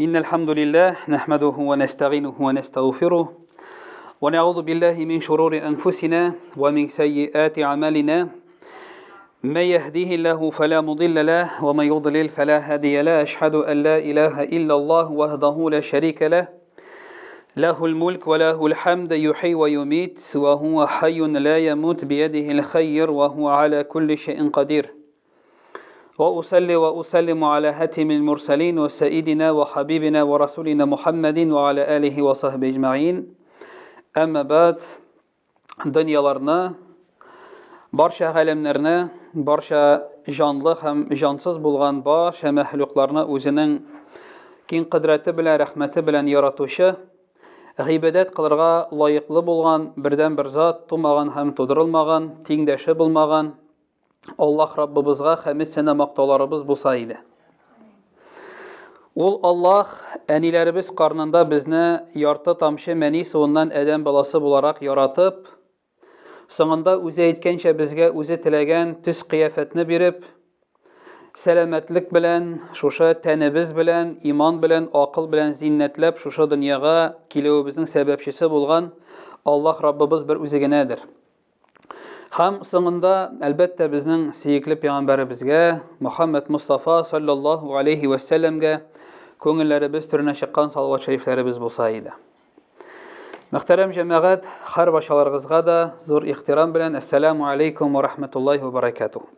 إن الحمد لله نحمده ونستعينه ونستغفره ونعوذ بالله من شرور أنفسنا ومن سيئات أعمالنا من يهديه الله فلا مضل له ومن يضلل فلا هادي له أشهد أن لا إله إلا الله وحده لا شريك له له الملك وله الحمد يحيي ويميت وهو حي لا يموت بيده الخير وهو على كل شيء قدير وأصلي وأسلم على هاتم المرسلين وسيدنا وحبيبنا ورسولنا محمد وعلى آله وصحبه أجمعين أما بعد дөньяларны, барча галәмнәрне, барча җанлы һәм җансыз булган барча мәхлукларны үзенең киң кодрәте белән, рәхмәте белән яратучы, гыйбадәт кылырга лаеклы булган бердән-бер зат, тумаган һәм тудырылмаган, тиңдәше булмаган Аллаһ Раббыбызга хәмед сәна мактауларыбыз булса иде. Ул Аллаһ әниләребез карнында безне ярты тамчы мәни суыннан адәм баласы буларак яратып, соңында үзе әйткәнчә безгә үзе теләгән төс-кыяфәтне биреп, сәламәтлек белән, шушы тәнебез белән, иман белән, акыл белән зиннәтләп шушы дөньяга килүебезнең сәбәпчесе булган Аллаһ Раббыбыз бер үзе генәдер. Һәм соңында, әлбәттә, безнең сөекле пәйгамбәребезгә, Мөхәммәд Мустафа саллаллаһу алейхи вә сәлләмгә күңелләребез түренә чыккан салават шәрифләребез булса иде. Мөхтәрәм җәмәгать, һәр башаларыгызга да зур ихтирам белән әссәламу алейкум ва рахматуллаһи ва баракатуһ.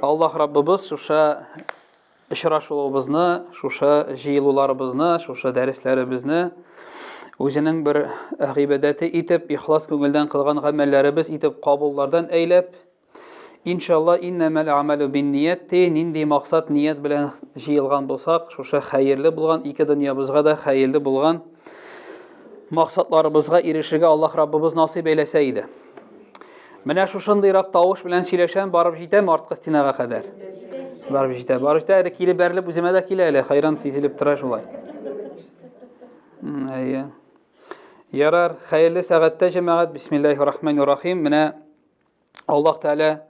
Аллаһ Раббыбыз шушы очрашуыбызны, шушы җыелуларыбызны, шушы дәресләребезне үзенең бер гыйбадәте итеп, ихлас күңелдән кылган гамәлләребез итеп кабуллардан әйләп, иншалла, иннәмәл амәлү бинният ди, нинди максат, ният белән җыелган булсак, шушы хәерле булган, ике дөньябызга да хәерле булган максатларыбызга ирешергә Аллаһ Раббыбыз насыйп әйләсә иде. Менә шушындыйрак тавыш белән сөйләшәм, барып җитәм арткы стенага кадәр. Барып җитә, барып җитә, әле килеп бәрелеп үземә дә килә әле, хайран сизелеп тора шулай. Әйе. Ярар, хәерле сәгатьтә җәмәгать, бисмиллаһир рахманир рахим. Менә Аллаһ Тәгалә,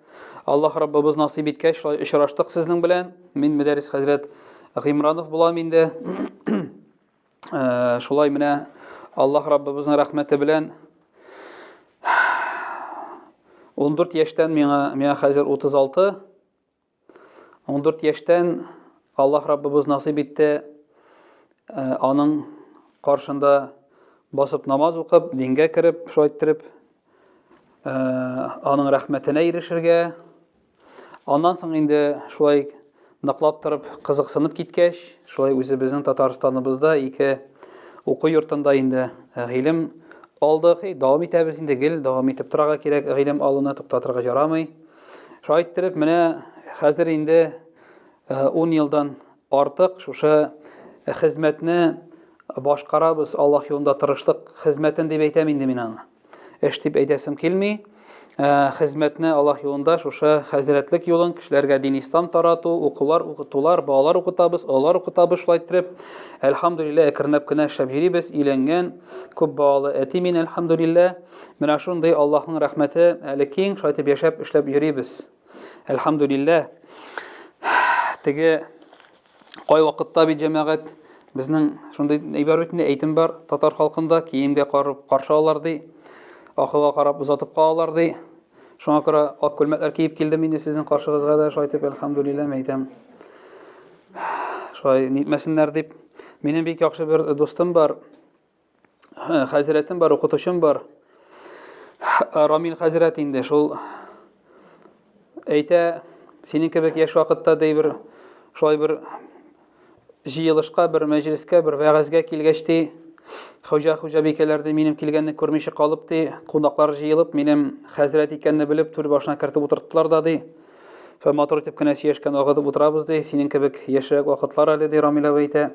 Аллаһ Раббыбыз насыйп иткәч, шулай очраштык сезнең белән. Мин Мөдәррис хәзрәт Гыймранов булам инде. Э, шулай менә Аллаһ Раббыбызның рәхмәте белән 14 яшьтән миңа миңа хәзер 36 14 яшьтән Аллаһ Раббыбыз насыйп итте э, аның каршында басып намаз укып, дингә кереп, шулай иттереп э, аның рәхмәтенә ирешергә Аннан соң инде шулай ныклап торып кызыксынып киткәч, шулай үзебезнең Татарстаныбызда ике уку йортында инде э, гыйлем алдык. И, дәвам итәбез инде, гел дәвам итеп торырга кирәк, гыйлем алуны туктатырга ярамый. Шулай иттереп, менә хәзер инде 10 э, елдан артык шушы хезмәтне башкарабыз, Аллаһ юлында тырышлык хезмәтен дип әйтәм инде мин аны. Эш дип әйтәсем килми. Э, хезмәтне Аллаһ юлында шушы хәзрәтлек юлын кешеләргә дин ислам тарату, укулар, укытулар, балалар укытабыз, олылар укытабыз шулай иттереп. Әлхәмдүлилләһ, әкренләп кенә эшләп йөрибез. Өйләнгән, күп балалы әти мин, әлхәмдүлилләһ. Менә шундый Аллаһның рәхмәте әле киң, шулай итеп яшәп, эшләп йөрибез. Әлхәмдүлилләһ. Теге Кай вакытта бит җәмәгать безнең шундый әйбер бит инде әйтем бар татар халкында киемгә карап каршы алалар ди, акылга карап озатып калалар ди. Шуңа күрә ак күлмәкләр киеп килдем инде сезнең каршыгызга да шулай итеп әлхәмдүлилләһ әйтәм. Шулай нитмәсеннәр дип. Минем бик яхшы бер дустым бар. Хәзрәтем бар, укытучым бар. Рамил хәзрәт инде шул әйтә, синең кебек яшь вакытта ди бер шулай бер җыелышка, бер мәҗлескә, бер вәгазьгә килгәч ди, хуҗа хуҗабикәләр ди минем килгәнне күрмичә калып ди, кунаклар җыелып, минем хәзрәт икәнне белеп, түр башына кертеп утырттылар да ди. Шулай матур итеп кенә сөйләшкән вакыт утырабыз ди, синең кебек яшьрәк вакытлар әле ди, Рамил абый әйтә.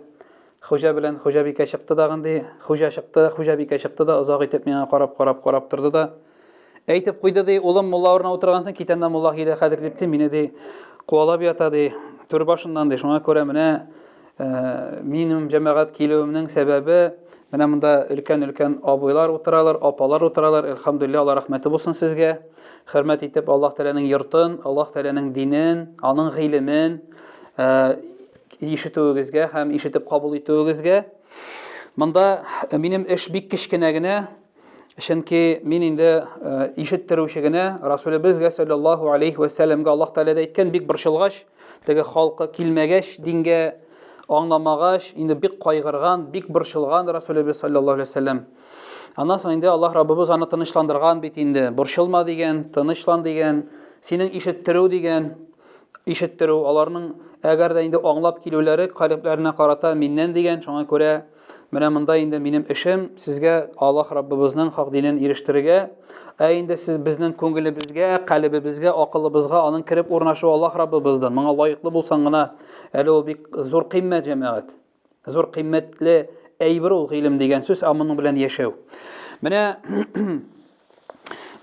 Хуҗа белән хуҗабикә чыкты дагын, ди. Хуҗа чыкты, хуҗабикә чыкты да, озак итеп миңа карап-карап-карап торды да, әйтеп куйды, ди, улым, мулла урынына утыргансың, кит анда, мулла килә хәзер, дип, ди, мине, ди, куалап ята, ди, түр башыннан, ди. Шуңа күрә менә э, минем җәмәгать килүемнең сәбәбе, менә монда өлкән-өлкән абыйлар утыралар, апалар утыралар, әлхәмдүлилләһ, Алла рәхмәте булсын сезгә. Хөрмәт итеп Аллаһ Тәгаләнең йортын, Аллаһ Тәгаләнең динен, аның гыйлемен, э, ишетүегезгә һәм ишетеп кабул итүегезгә. Монда минем эш бик кечкенә генә, чөнки мин инде ишеттерүче генә. Расулебезгә саллаллаһу алейхи ва сәлләмгә Аллаһ Тәгалә дә әйткән, бик борчылгач, теге халкы килмәгәч, дингә аңламагач, инде бик кайгырган, бик борчылган Расулебез саллаллаһу алейхи ва сәлләм. Аннан соң инде Аллаһ Раббыбыз аны тынычландырган бит инде. Борчылма дигән, тынычлан дигән, синең ишеттерү дигән, ишеттерү, аларның әгәр дә инде аңлап килүләре калебләренә карата миннән дигән, шуңа күрә менә монда инде минем эшем сезгә Аллаһ Раббыбызның хак динен ирештерергә, ә инде сез безнең күңелебезгә, калебебезгә, акылыбызга аның кереп урнашуы Аллаһ Раббыбыздан. Моңа лаеклы булсаң гына, әле ул бик зур кыйммәт җәмәгать. Зур кыйммәтле әйбер ул гыйлем дигән сүз, ә моның белән яшәү. Менә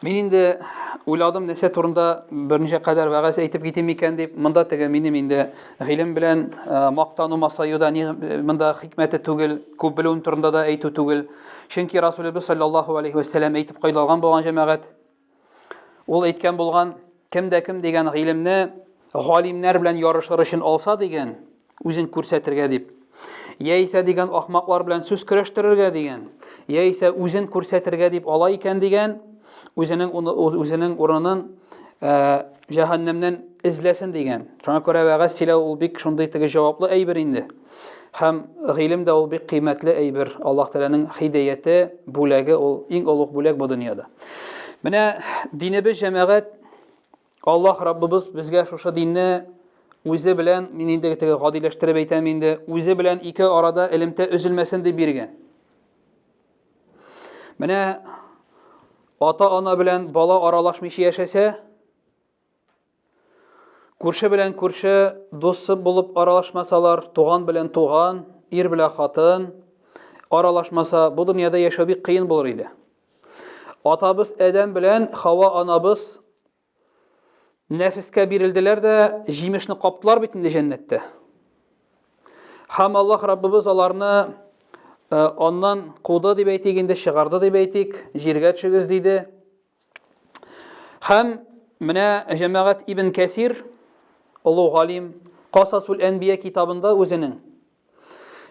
мин инде уйладым, нәрсә турында берничә кадәр вәгазь әйтеп китим икән дип. Монда теге минем инде гыйлем белән э, мактану масаю да ни э, монда хикмәте түгел, күп белүем турында да әйтү түгел. Чөнки Расулыбыз саллаллаһу алейхи вәссәлам әйтеп кайдалган булган җәмәгать. Ул әйткән булган, кем дә кем дигән гыйлемне галимнәр белән ярышыр өчен алса дигән, үзен күрсәтергә дип. Яисә дигән ахмаклар белән сүз көрәштерергә дигән, яисә үзен күрсәтергә дип ала икән дигән, үзенең үзенең урынын э, җәһәннәмнән эзләсен дигән. Шуңа күрә вәгазь сөйләү ул бик шундый теге җаваплы әйбер инде. Һәм гыйлем дә ул бик кыйммәтле әйбер. Аллаһ Тәгаләнең хидаяте, бүләге ул иң олуг бүләк бу дөньяда. Менә динебез җәмәгать Аллаһ Раббыбыз безгә шушы динне үзе белән, мин инде теге гадиләштереп әйтәм инде, үзе белән ике арада элемтә өзелмәсен дип биргән. Менә ата-ана белән бала аралашмыйча яшәсә, Күрше белән күрше дусты булып аралашмасалар, туган белән туган, ир белән хатын аралашмаса, бу дөньяда яшәү бик кыен булыр иде. Атабыз Адәм белән Хава анабыз нәфескә бирелделәр дә, җимешне каптылар бит инде җәннәттә. Һәм Аллаһ Раббыбыз аларны э, аннан куды дип әйтик инде, чыгарды дип әйтик, җиргә төшегез диде. Һәм менә җәмәгать Ибн Кәсир, олуг галим, Касасул Әнбия китабында үзенең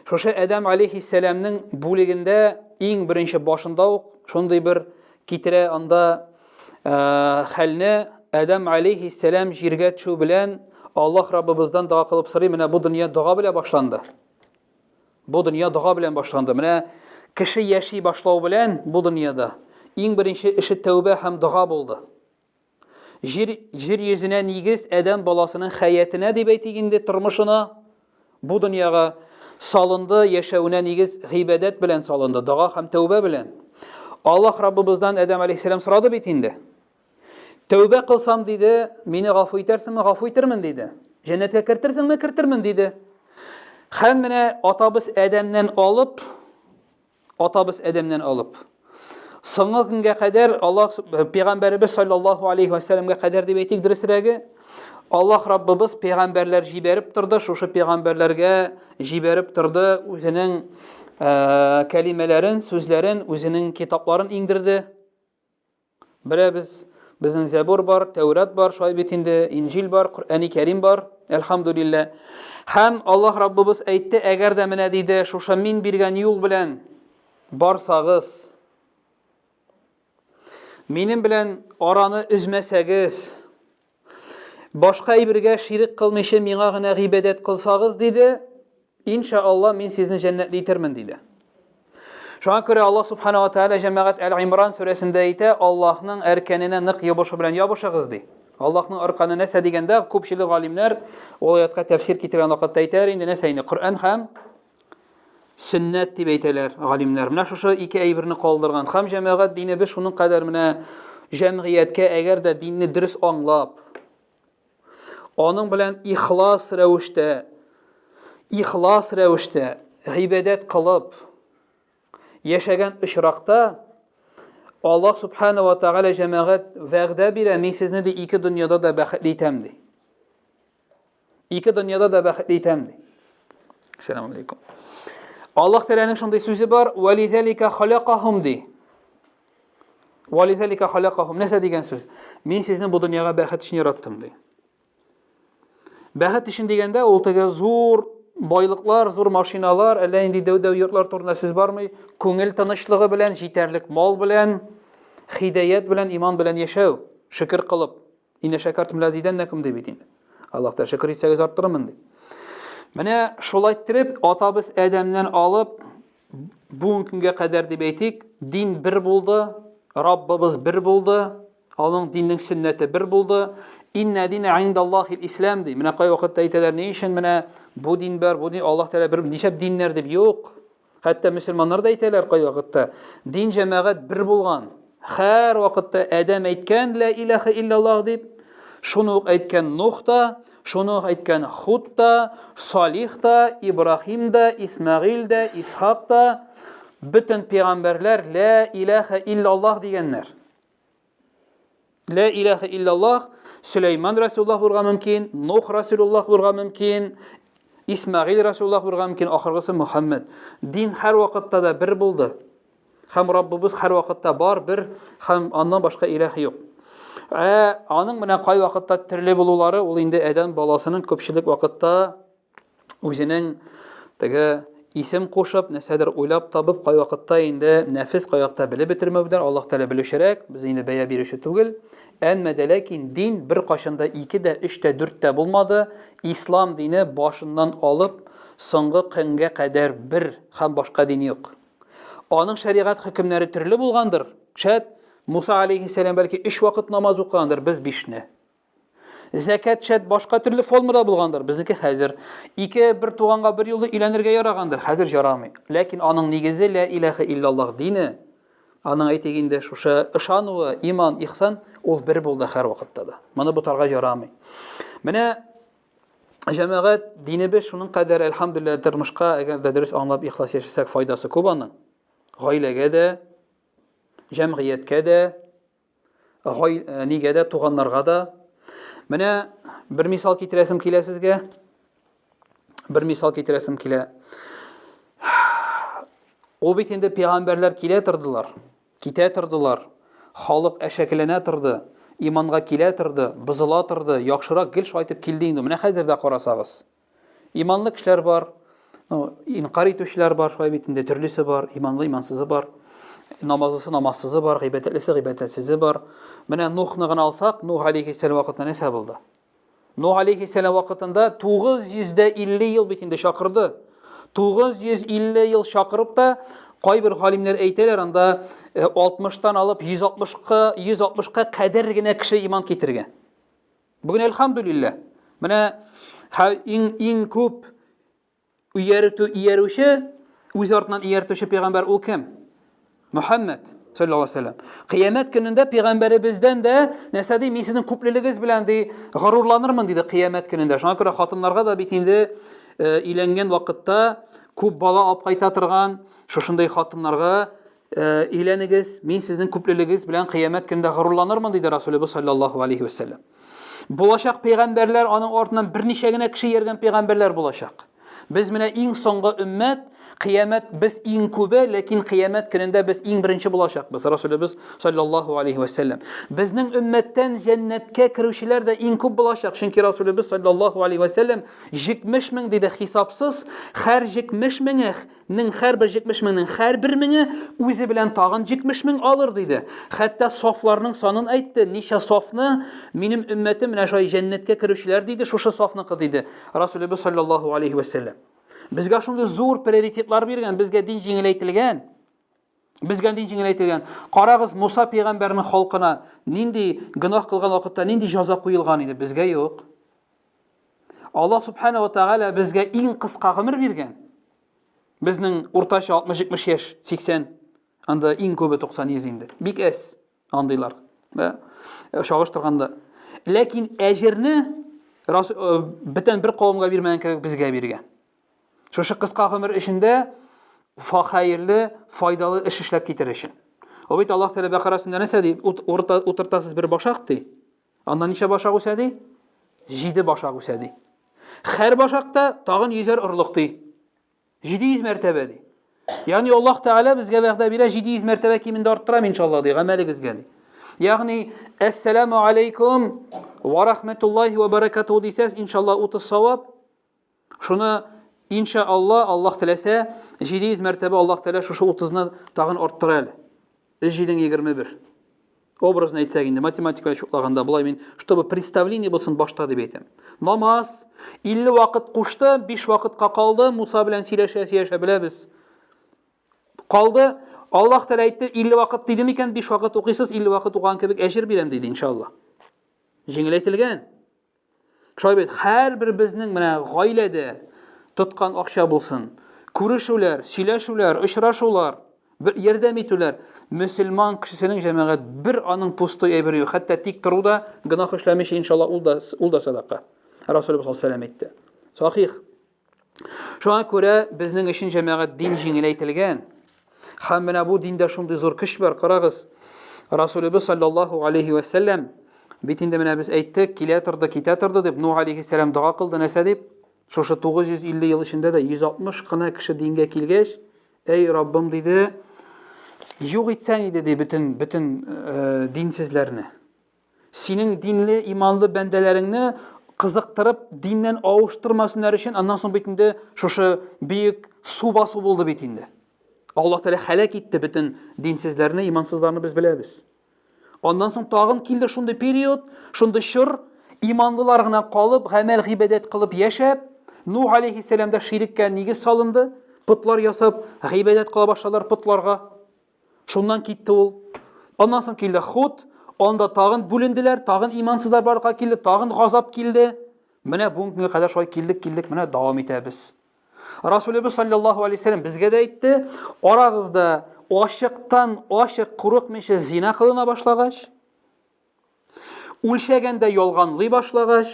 шушы Адәм алейхиссәламнең бүлегендә иң беренче башында ук шундый бер китерә анда э, хәлне Адәм алейхиссәлам җиргә төшү белән Аллаһ Раббыбыздан дога кылып сорый, менә бу дөнья дога белән башланды. Бу дөнья дога белән башланды. Менә кеше яши башлау белән бу дөньяда иң беренче эше тәүбә һәм дога булды. Җир, җир йөзенә нигез адәм баласының хәятенә дип әйтик инде, тормышына, бу дөньяга салынды, яшәвенә нигез гыйбадәт белән салынды, дога һәм тәүбә белән. Аллаһ Раббыбыздан Адәм алейхиссәлам сорады бит инде. Тәүбә кылсам, диде, мине гафу итәрсеңме? Гафу итермен, диде. Җәннәткә кертерсеңме? Кертермен, диде. Һәм менә атабыз Адәмнән алып, атабыз Адәмнән алып, соңгы көнгә кадәр Аллаһ пәйгамбәребез саллаллаһу алейхи ва сәлламгә кадәр дип әйтик дөресрәге, Аллаһ Раббыбыз пәйгамбәрләр җибәреп торды, шушы пәйгамбәрләргә җибәреп торды үзенең э, кәлимәләрен, сүзләрен, үзенең китапларын иңдерде. Беләбез, безнең Зәбур бар, Тәүрат бар, шулай бит инде, Инҗил бар, Коръәни Кәрим бар, әлхәмдүлиллә. Һәм Аллаһ Раббыбыз әйтте, әгәр дә менә диде, шушы мин биргән юл белән барсагыз, минем белән араны өзмәсәгез, башка әйбергә ширек кылмыйча миңа гына гыйбадәт кылсагыз, диде, Инша Алла, мин сезне җәннәтле итермен, диде. Шуңа күрә Аллаһ субхана ва тааля җәмәгать Әл-Имран сүрәсендә әйтә, Аллаһның әркәненә нык ябышу белән ябышыгыз, ди. Аллаһның арканы нәрсә дигәндә, күпчелек галимнәр ул аятка тәфсир китергән вакытта әйтәләр инде нәрсә инде Коръән һәм сөннәт дип әйтәләр галимнәр. Менә шушы ике әйберне калдырган. Һәм җәмәгать динебез шуның кадәр менә җәмгыятькә әгәр дә динне дөрес аңлап, Аның белән ихлас рәвештә, ихлас рәвештә гыйбадәт кылып яшәгән очракта Аллаһ субхана ва тааля җәмәгать вәгъдә бирә, мин сезне ди ике дөньяда да бәхетле итәм ди. Ике дөньяда да бәхетле итәм ди. Ассаламу алейкум. Аллаһ Тәгаләнең шундый сүзе бар, "Вализалика халакахум" ди. Вализалика халакахум. Нәрсә дигән сүз? Мин сезне бу дөньяга бәхет өчен яраттым, ди. Бәхет өчен дигәндә, ул теге зур байлыклар, зур машиналар, әллә нинди дәү-дәү йортлар турында сүз бармый. Күңел тынычлыгы белән, җитәрлек мал белән, хидаят белән, иман белән яшәү, шөкер кылып. Инә шәкәртум ләзидәннәкум ди бит инде. Аллаһ та шөкер итсәгез арттырырмын ди. Менә шулай иттереп, атабыз Адәмнән алып бүгенге көнгә кадәр дип әйтик, дин бер булды, Раббыбыз бер булды, аның диннең сөннәте бер булды. Иннә динә индаллахил ислам ди. Менә кай вакытта әйтәләр, ни өчен менә бу дин бар, бу дин Аллаһ Тәгалә бер нишләп диннәр дип юк. Хәтта мөселманнар да әйтәләр кайвакытта, дин җәмәгать бер булган. Һәр вакытта Адәм әйткән лә илаһа илляллаһ дип, шуны ук әйткән Нух та, шуны ук әйткән Худ та, Салих та, Ибраһим да, Исмәгыйль дә, Исхак та, бөтен пәйгамбәрләр лә илаһа илляллаһ дигәннәр. Лә илаһа илляллаһ, Сөләйман Расулуллаһ булырга мөмкин, Нух Расулуллаһ булырга мөмкин, Исмәгыйль Расулуллаһ булырга мөмкин, ахыргысы Мөхәммәд. Дин һәр вакытта да бер булды. Һәм Раббыбыз һәр вакытта бар, бер, һәм аннан башка илаһ юк. Ә аның менә кай вакытта төрле булулары, ул инде адәм баласының күпчелек вакытта үзенең теге исем кушып, нәрсәдер уйлап табып, кайвакытта инде нәфес кайвакытта белеп бетермәүдән, Аллаһ Тәгалә белүчерәк, без инде бәя бирүче түгел. Әмма дә ләкин дин беркайчан да ике дә, өч тә, дүрт тә булмады. Ислам дине башыннан алып соңгы көнгә кадәр бер һәм башка дин юк. Аның шәригать хөкемнәре төрле булгандыр. Шәт, Муса алейхиссәлам бәлки өч вакыт намаз укыгандыр, без бишне. Зәкәт шәт башка төрле формада булгандыр, безнеке хәзер. Ике бер туганга бер юлы өйләнергә ярагандыр, хәзер ярамый. Ләкин аның нигезе лә илаһа иллаллаһ дине, аның әйтик инде шушы ышануы, иман, ихсан, ул бер булды һәр вакытта да. Моны бутарга ярамый. Менә җәмәгать динебез шуның кадәр әлхәмдүлилләһ тормышка, әгәр дә дөрес аңлап ихлас яшәсәк, файдасы күп аның. Гаиләгә дә, җәмгыятькә дә, Гай, э, нигә дә, туганнарга да. Менә бер мисал китерәсем килә сезгә. Бер мисал китерәсем килә. Ул бит инде пәйгамбәрләр килә тордылар, китә тордылар. Халык әшәкеләнә торды, иманга килә торды, бозыла торды, яхшырак гел шулай итеп килде инде. Менә хәзер дә карасагыз. Иманлы кешеләр бар, ну, инкар итүчеләр бар, шулай бит инде төрлесе бар, иманлы, имансызы бар, намазлысы, намазсызы бар, гыйбадәтлесе, гыйбадәтсезе бар. Менә Нухны гына алсак, Нух алейхиссәлам вакытында нәрсә булды? Нух алейхиссәлам вакытында 950 ел бит инде чакырды. 950 ел чакырып та, кайбер галимнәр әйтәләр, анда 60-тан э, алып 160-ка 160-ка кадәр генә кеше иман китергән. Бүген әлхәмдүлилләһ. Менә иң иң күп ияртү иярүче, үз артыннан ияртүче пәйгамбәр ул кем? Мөхәммәд саллаллаһу алейһи вәсәлләм. Кыямәт көнендә пәйгамбәребездән дә нәрсә ди? Мин сезнең күплелегегез белән ди горурланырмын диде кыямәт көнендә. Шуңа күрә хатыннарга да бит инде э, өйләнгән вакытта күп бала алып кайта торган шушындый хатыннарга Өйләнегез, мин сезнең күплелегегез белән кыямәт көнендә горурланырмын, диде Расулебез саллаллаһу алейхи вәсәлләм. Булачак пәйгамбәрләр аның артыннан берничә генә кеше ияргән пәйгамбәрләр булачак. Без менә иң соңгы өммәт, кыямәт без иң күбе, ләкин кыямәт көнендә без иң беренче булачакбыз, Расулебез саллаллаһу алейхи вәсәлләм. Безнең өммәттән җәннәткә керүчеләр дә иң күп булачак, чөнки Расулебез саллаллаһу алейхи вәсәлләм 70 мең диде хисапсыз, һәр 70 меңе Нең һәрбер 70 меңнең һәрбер меңе үзе белән тагын 70 мең алыр, диде. Хәтта сафларның санын әйтте. Ничә сафны минем өммәтем менә шулай җәннәткә керүчеләр, диде, шушы сафныкы, диде Расулебез саллаллаһу алейхи вә сәлләм. Безгә шундый зур приоритетлар биргән, безгә дин җиңеләйтелгән. Безгә дин җиңеләйтелгән. Карагыз, Муса пәйгамбәрнең халкына нинди гөнаһ кылган вакытта нинди җәза куелган иде, безгә юк. Аллаһ субхана ва тааля безгә иң кыска гомер биргән. Безнең уртача 60-70 яшь, 80, анда иң күбе 90-100 инде. Бик әз андыйлар. Да? Э, чагыштырганда. Ләкин әҗерне э, бөтен бер кавымга бирмәгән кебек безгә биргән. Шушы кыска гомер эчендә хәерле, файдалы эш эшләп китер өчен. Ул бит Аллаһ Тәгалә Бәкара сүрәсендә нәрсә ди? Утыртасыз бер башак ди. Аннан ничә башак үсә ди? Җиде башак үсә ди. Һәр башакта тагын йөзәр орлык ди. 700 мәртәбә ди. Ягъни Аллаһ Тәгалә безгә вәгъдә бирә, 700 мәртәбә кимендә арттырам иншалла ди, гамәлегезгә ди. Ягъни әссәламу алейкум ва рахматуллаһи ва баракатуху дисәз, иншалла 30 савап. Шуны Инша Алла, Аллаһ теләсә, 700 мәртәбә Аллаһ Тәгалә шушы 30-ны тагын арттыра әле. 3 җидең 21. Образно әйтсәк инде, математика чутлаганда болай мин, чтобы представление булсын башта дип әйтәм. Намаз 50 вакыт кушты, 5 вакытка калды, Муса белән сөйләшә-сөйләшә беләбез. Калды, Аллаһ Тәгалә әйтте, 50 вакыт диде микән, 5 вакыт укыйсыз, 50 вакыт укыган кебек әҗер бирәм диде, иншалла. Җиңеләйтелгән. Шулай бит, һәрбер безнең менә гаиләдә тоткан акча булсын, күрешүләр, сөйләшүләр, очрашулар, бер ярдәм итүләр, мөселман кешесенең җәмәгать бер аның пустой әйбер юк. Хәтта тик тору да гөнаһ эшләмичә, иншалла, ул да ул да садака. Расулыбыз саллаллаһу алейһи әйтте. Сахих. Шуңа күрә безнең өчен җәмәгать дин җиңеләйтелгән. Һәм менә бу диндә шундый зур көч бар. Карагыз, Расулыбыз саллаллаһу алейхи ва сәлләм бит инде менә без әйттек, килә торды, китә торды дип, Нух алейхиссәлам дога кылды нәрсә дип? Шушы 950 ел эчендә дә 160 кына кеше дингә килгәч, әй Раббым диде, юк итсәң иде ди бөтен бөтен э, динсезләрне. Синең динле, иманлы бәндәләреңне кызыктырып, диннән авыштырмасыннар өчен, аннан соң бит инде шушы бөек су басу булды бит инде. Аллаһ Тәгалә хәләк итте бөтен динсезләрне, имансызларны без беләбез. Аннан соң тагын килде шундый период, шундый чор, иманлылар гына калып, гамәл гыйбадәт кылып яшәп, Нух алейхиссәламда ширеккә нигез салынды, потлар ясап, гыйбадәт кыла башладылар потларга. Шуннан китте ул. Аннан соң килде Худ, анда тагын бүленделәр, тагын имансызлар барлыкка килде, тагын газап килде. Менә бүгенге көнгә кадәр шулай килдек, килдек, менә дәвам итәбез. Расулыбыз саллаллаһу алейһи вәсәлләм безгә дә әйтте, арагызда ачыктан ачык курыкмыйча зина кылына башлагач, үлчәгәндә ялганлый башлагач,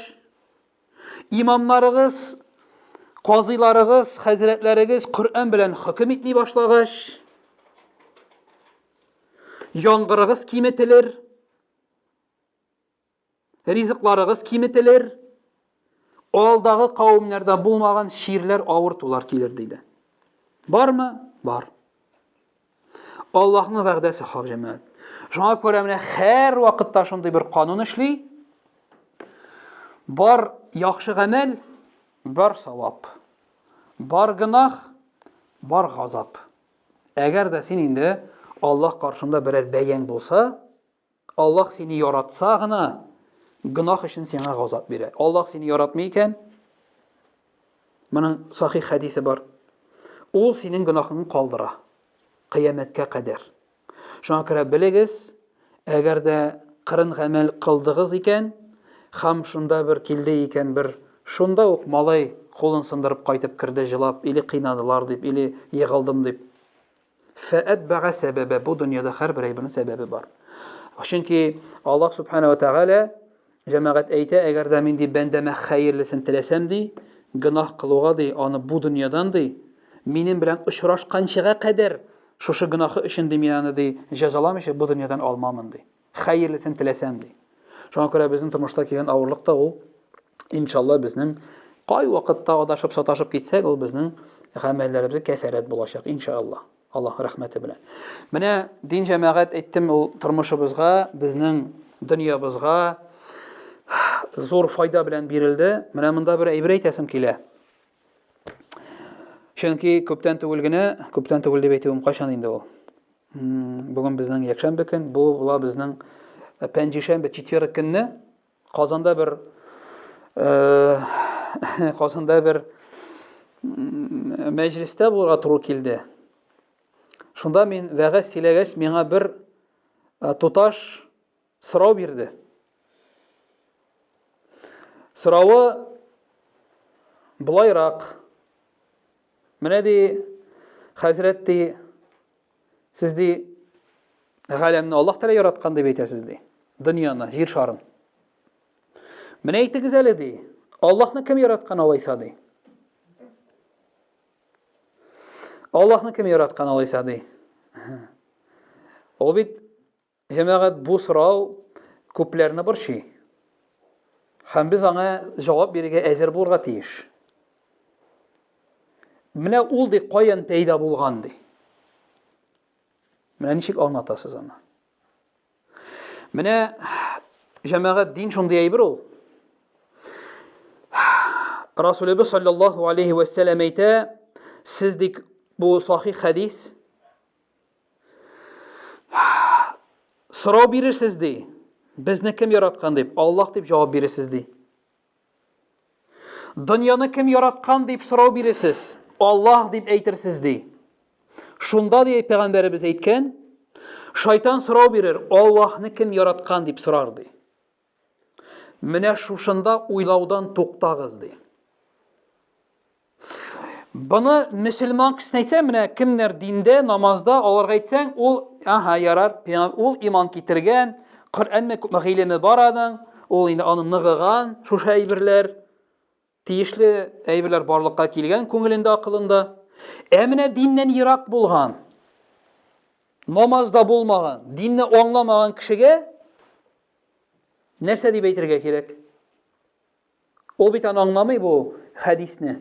Имамнарыгыз, казыйларыгыз, хәзрәтләрегез Коръән белән хөкем итми башлагач, яңгырыгыз киметелер, ризыкларыгыз киметелер, алдагы кавемнәрдә булмаган чирләр, авыртулар килер диде. Бармы? Бар. Аллаһның вәгъдәсе хак җәмәгать. Шуңа күрә менә һәр вакытта шундый бер канун эшли. Бар яхшы гамәл, бар савап. Бар гөнаһ, бар газап. Әгәр дә син инде Аллаһ каршында берәр бәяң булса, Аллаһ сине яратса гына, гөнаһ өчен сиңа газап бирә. Аллаһ сине яратмый икән, моның сахих хәдисе бар. Ул синең гөнаһыңны калдыра. Кыямәткә кадәр. Шуңа күрә белегез, әгәр дә кырын гамәл кылдыгыз икән, һәм шунда бер килде икән, бер шунда ук малай кулын сындырып кайтып керде, җылап, или кыйнадылар дип, или егылдым дип. Фәәтбәгә сәбәбә. Бу дөньяда һәрбер әйбернең сәбәбе бар. Чөнки Аллаһ Субхана ва Тәгалә җәмәгать әйтә, әгәр дә мин ди бәндәмә хәерлесен теләсәм ди, гөнаһ кылуга ди, аны бу дөньядан ди, минем белән очрашканчыга кадәр шушы гөнаһы өчен ди мин аны ди җәзаламыйча бу дөньядан алмамын ди. Хәерлесен теләсәм ди. Шуңа күрә безнең тормышта килгән авырлык та ул иншалла безнең кай вакытта адашып саташып китсәк, ул безнең гамәлләребезгә кәфәрәт булачак, иншалла. Аллаһ рәхмәте белән. Менә дин җәмәгать әйттем, ул тормышыбызга, безнең дөньябызга зур файда белән бирелде. Менә монда бер әйбер әйтәсем килә. Чөнки күптән түгел генә, күптән түгел дип әйтүем кайчан инде ул? Бүген безнең якшәмбе көн, бу була безнең э, пәнҗешәмбе, четверг көнне Казанда бер э, Казанда бер мәҗлестә булырга туры килде. Шунда мин вәгазь сөйләгәч, миңа бер э, туташ сорау бирде. Соравы болайрак. Менә ди, хәзрәт ди, сез ди, галәмне Аллаһ Тәгалә яраткан дип әйтәсез ди. Дөньяны, җир шарын. Менә әйтегез әле ди, Аллаһны кем яраткан алайса ди. Аллаһны кем яраткан алайса ди. Ул бит Җәмәгать, бу сорау күпләрне борчый. Һәм без аңа җавап бирергә әзер булырга тиеш. Менә ул ди каян пәйда булган ди. Менә ничек аңлатасыз аны? Менә җәмәгать дин шундый әйбер ул. Расулебез саллаллаһу алейхи вә сәлам әйтә, сез дик бу сахих хәдис. Сорау бирерсез ди. Безне кем яраткан дип, Аллаһ дип җавап бирерсез ди. Дөньяны кем яраткан дип сорау бирерсез, Аллаһ дип әйтерсез ди. Шунда ди пәйгамбәребез әйткән, шайтан сорау бирер, Аллаһны кем яраткан дип сорар ди. Менә шушында уйлаудан туктагыз ди. Быны мөселман кешесенә әйтсәң, менә кемнәр диндә, намазда, аларга әйтсәң, ул, аһа, ярар, ул иман китергән, Коръәнне күпме гыйлеме бар аның, ул инде аны ныгыган, шушы әйберләр, тиешле әйберләр барлыкка килгән күңелендә, акылында. Ә менә диннән ерак булган, намазда булмаган, динне аңламаган кешегә нәрсә дип әйтергә кирәк? Ул бит аны аңламый бу хәдисне.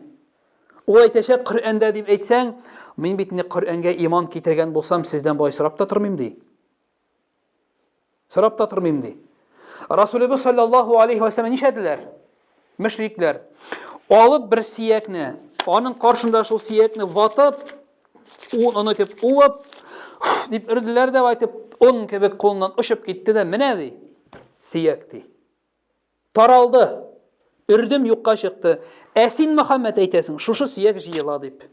Ул әйтәчәк, Коръәндә дип әйтсәң, мин бит инде Коръәнгә иман китергән булсам, сездән болай сорап та тормыйм ди. Сорап та тормыйм ди. Расулыбыз саллаллаһу алейхи ва сәлләм нишләделәр? Мөшрикләр алып бер сиякне, аның каршында шул сиякне ватып, ун итеп уып, дип өрделәр дә әйтеп, он кебек кулыннан очып китте дә, менә ди, сияк ди. Таралды. Өрдем, юкка чыкты. Ә син, Мөхәммәд, әйтәсең, шушы сөяк җыела дип.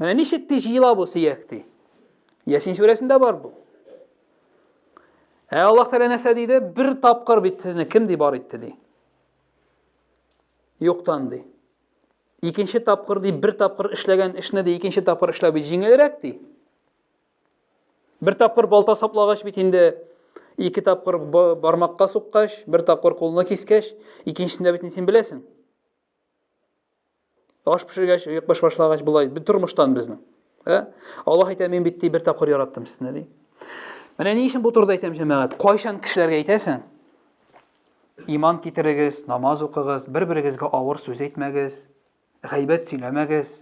Менә ничек ти җыела бу сөяк ди. Ясин сүрәсендә бар бу. Ә Аллаһ Тәгалә нәрсә диде? Бер тапкыр бит сезне кем ди бар итте ди. Юктан ди. Икенче тапкыр ди, бер тапкыр эшләгән эшне ди, икенче тапкыр эшләү бит җиңелрәк ди. Бер тапкыр балта саплагач бит инде ике тапкыр бармакка суккач, бер тапкыр кулны кискәч, икенчесендә бит син беләсең. Аш пешергәч, оекбаш башлагач, болай бит тормыштан безнең. Ә? Аллаһ әйтә, мин бит ди бер тапкыр яраттым сезне ди. Менә ни өчен бу турыда әйтәм, җәмәгать? Кайчан кешеләргә әйтәсең? Иман китерегез, намаз укыгыз, бер-берегезгә авыр сүз әйтмәгез, гайбәт сөйләмәгез,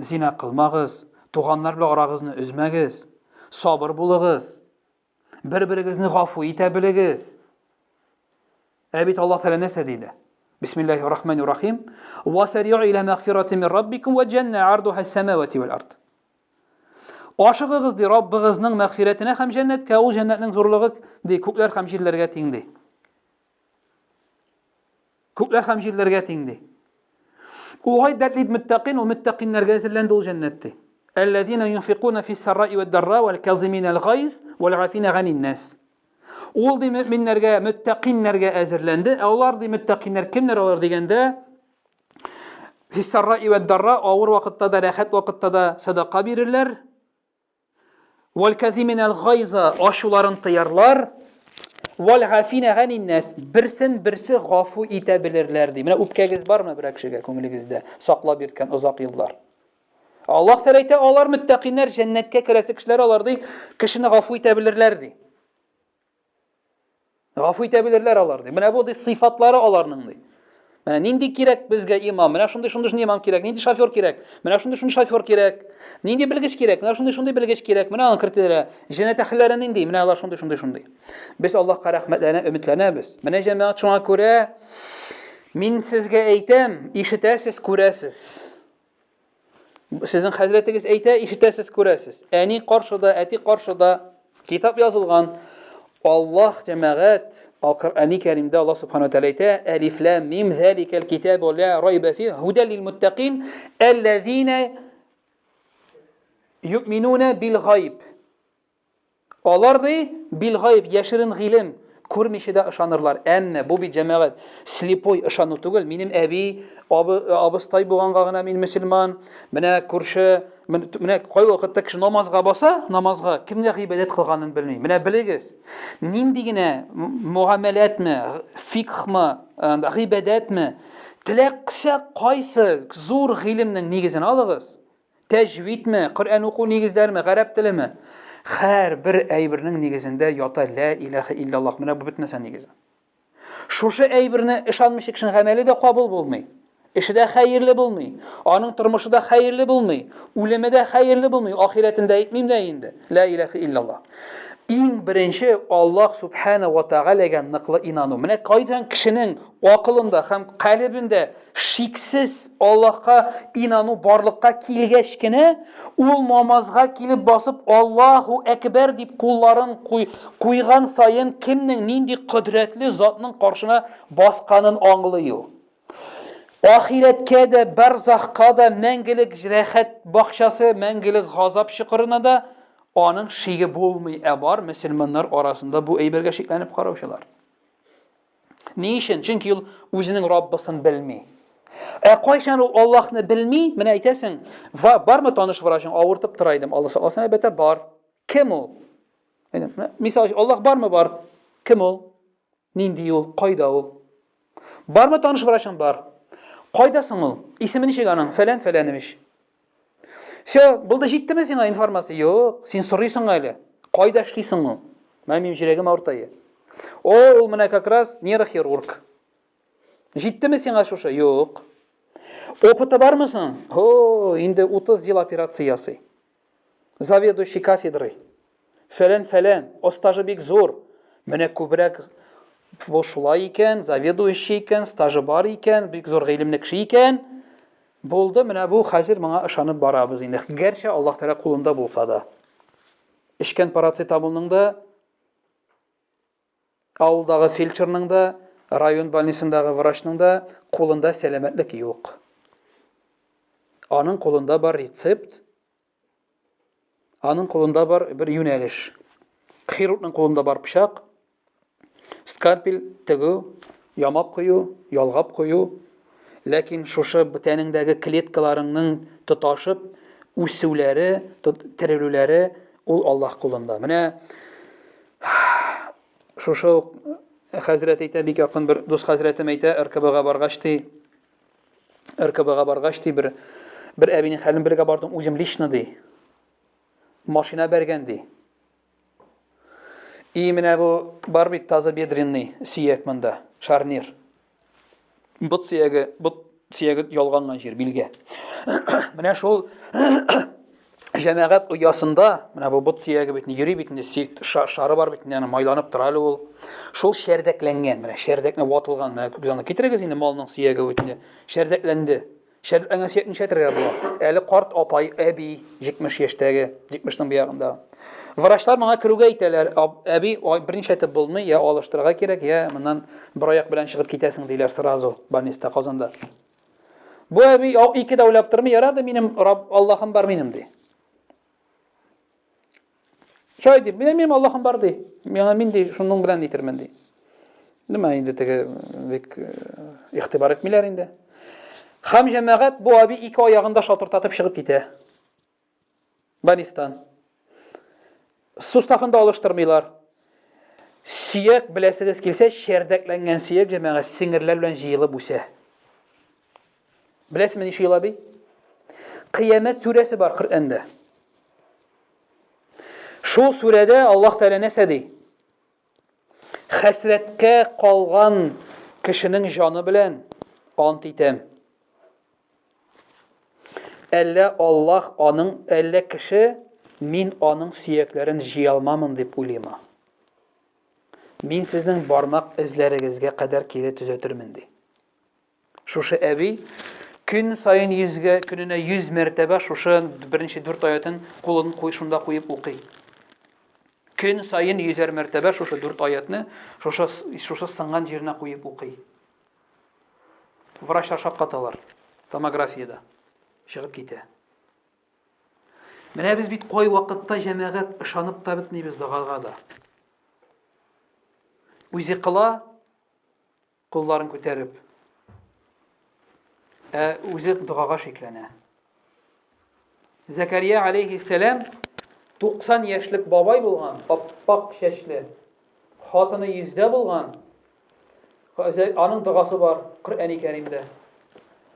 Зина кылмагыз, туганнар белән арагызны өзмәгез, сабыр булыгыз, бер-берегезне гафу итә белегез. Ә бит Аллаһ Тәгалә нәрсә диде? Бисмиллаһир рахманир рахим. Васари'у иля мәгъфирати мин раббикум ва җанна ардуха самавати вал ард. Ашыгыгыз ди Раббыгызның мәгъфирәтенә һәм җәннәткә, ул җәннәтнең зурлыгы ди күкләр һәм җирләргә тиң ди. Күкләр һәм җирләргә тиң ди. Угайдәт лил мөттәкин, ул мөттәкиннәргә әзерләнде ул җәннәт ди. Әлләзина юнфикуна фис сарраи вәд дарра вәл казимина әл гайз вәл гафина ганин нас. Ул ди мөминнәргә, мөттәкиннәргә әзерләнде. Ә алар ди мөттәкиннәр кемнәр алар дигәндә, фис сарраи вәд дарра авыр вакытта да, рәхәт вакытта да садака бирерләр. Вәл-кәзиминәл гайза, ачуларын тыярлар. Вәл-гафинә ганиннәс, берсен берсе гафу итә белерләр ди. Менә үпкәгез бармы берәр кешегә күңелегездә саклап йөрткән озак еллар? Аллаһ Тәгалә әйтә, алар мөттәкыйннәр, җәннәткә керәсе кешеләр алар ди, кешене гафу итә белерләр ди. Гафу итә белерләр алар ди. Менә бу ди сыйфатлары аларның ди. Менә нинди кирәк безгә имам? Менә шундый шундый шундый имам кирәк. Нинди шофер кирәк? Менә шундый шундый шофер кирәк. Нинди белгеч кирәк? Менә шундый шундый белгеч кирәк. Менә аны кертелә. Җәннәт әһелләре нинди? Менә алар шундый шундый шундый. Без Аллаһка рәхмәтләнә, өметләнәбез. Менә җәмәгать шуңа күрә мин сезгә әйтәм, ишетәсез, күрәсез. Сезнең хәзрәтегез әйтә, ишетәсез, күрәсез. Әни каршыда, әти каршыда китап язылган. Аллаһ җәмәгать, Ал-Коръәни Кәримдә Аллаһ субхана тәгалә әйтә, Әлиф лам мим заликал китабу ла райба фи һудал лил муттакин аллазина юъминуна бил гайб. Алар, ди, бил-гайб, яшерен гыйлем, күрмичә дә ышанырлар. Әмма бу бит, җәмәгать, слепой ышану түгел. Минем әби, абы, абыстай булганга гына мин мөселман. Менә күрше, менә кайвакытта кеше намазга баса, намазга кемгә гыйбадәт кылганын белми. Менә белегез, нинди генә мөгамәләтме, фикхмы, гыйбадәтме, теләксә кайсы зур гыйлемнең нигезен алыгыз, Тәҗвидме, Коръән уку нигезләреме, гарәп телеме? Һәр бер әйбернең нигезендә ята лә илаһа иллаллаһ. Менә бу бөтен нәрсә нигезе. Шушы әйберне ышанмыйча кешенең гамәле дә кабул булмый. Эше дә хәерле булмый. Аның тормышы да хәерле булмый. Үлеме дә хәерле булмый. Ахирәтендә әйтмим дә инде. Лә илаһа иллаллаһ. Иң беренче Аллаһ Субхана ва Тәгаләгә ныклы инану. Менә кайдан кешенең акылында һәм калебендә шиксез Аллаһка инану барлыкка килгәч кенә, ул намазга килеп басып Аллаһу әкбәр дип кулларын куй, куйган саен кемнең нинди кодрәтле затның каршына басканын аңлый ул. Ахирәткә дә, барзахка да, мәңгелек рәхәт бакчасы, мәңгелек газап чокырына да аның шиге булмый, ә бар мөселманнар арасында бу әйбергә шикләнеп караучылар. Ни өчен? Чөнки ул үзенең Раббысын белми. Ә кайчан ул Аллаһны белми, менә әйтәсең, бармы таныш врачың, авыртып тора идем, Алла сакласын, әлбәттә, бар. Кем ул? Мисал өчен, Аллаһ бармы бар? Кем ул? Нинди ул? Кайда ул? Бармы таныш врачың? Бар. Кайда соң ул? Исеме ничек аның? Фәлән фәләневич. Все, булды җиттеме сиңа информация? Юк, син сорыйсың әле. Кайда эшли соң ул? Менә минем йөрәгем авырта. О, ул менә как раз нейрохирург. Җиттеме сиңа шушы? Юк. Опыты бармы соң? О, инде 30 ел операция ясый. Заведующий кафедрой. Фәлән-фәлән, о стажы бик зур. Менә күбрәк бу шулай икән, заведующий икән, стажы бар икән, бик зур гыйлемле кеше икән. Булды, менә бу хәзер моңа ышанып барабыз инде. Гәрчә Аллаһ Тәгалә кулында булса да. Эчкән парацетамолның да авылдагы фельдшерның да, район больницасындагы врачның да кулында сәламәтлек юк. Аның кулында бар рецепт, аның кулында бар бер юнәлеш. Хирургның кулында бар пычак, скальпель тегү, ямап кую, ялгап кую. Ләкин шушы тәнеңдәге клеткаларыңның тоташып үсүләре, терелүләре ул Аллаһ кулында. Менә шушы ук хәзрәт әйтә, бик якын бер дус хәзрәтем әйтә, РКБга баргач ди, РКБга баргач ди, бер бер әбинең хәлен белергә бардым, үзем лично ди. Машина бәргән ди. И менә бу бар бит тазобедренный сөяк монда, шарнир. Бот сөяге, бот сөяге ялганган җир, билгә. Менә шул җәмәгать оясында, менә бу бот сөяге бит, йөри бит инде, шары бар бит, инде майланып тора әле ул. Шул чәрдәкләнгән, менә чәрдәкне ватылган, менә күз аны китерегез инде малның сөяге бит инде, чәрдәкләнде. Чәрдәкләнгән сөяк нишләтергә була? Әле карт апай, әби, 70 яшьтәге, 70-нең буягында. Врачлар моңа керүгә әйтәләр, әби, берничә итеп булмый, я алыштырырга кирәк, я моннан бер аяк белән чыгып китәсең, диләр сразу больниста, Казанда. Бу әби ике дә уйлап тормый, ярады, минем Раб Аллаһым бар минем, ди. Шулай ди, минем Аллаһым бар, ди. Миңа мин ди, шуның белән итермен, ди. Нимә инде теге бик игътибар итмиләр инде. Хәм җәмәгать бу әби ике аягында шалтыртатып чыгып китә. Банистан. Суставын да алыштырмыйлар. Сөяк беләсегез килсә, чәрдәкләнгән сөяк җәмәгать сеңерләр белән җыелып үсә. Беләсезме ничә ел әби? Кыямәт сүрәсе бар Коръәндә. Шул сүрәдә Аллаһ Тәгалә нәрсә ди? Хәсрәткә калган кешенең җаны белән ант итәм. Әллә Аллаһ аның, әллә кеше мин аның сөякләрен җыя алмамын дип уйлыймы? Мин сезнең бармак эзләрегезгә кадәр кире төзәтермен ди. Шушы әби көн саен йөзгә, көненә 100 мәртәбә шушы беренче дүрт аятын кулын куй шунда куеп укый. Көн саен йөзәр мәртәбә шушы дүрт аятны шушы шушы сынган җиренә куеп укый. Врачлар шаккаталар. Томографиядә чыгып китә. Менә без бит кай вакытта җәмәгать ышанып та бетмибез догага да. Үзе кыла, Кулларын күтәреп. Ә үзе догага шикләнә. Зәкәрия алейхиссәлам 90 яшьлек бабай булган, аппак чәчле. Хатыны йөздә булган. Аның догасы бар Коръәни Кәримдә.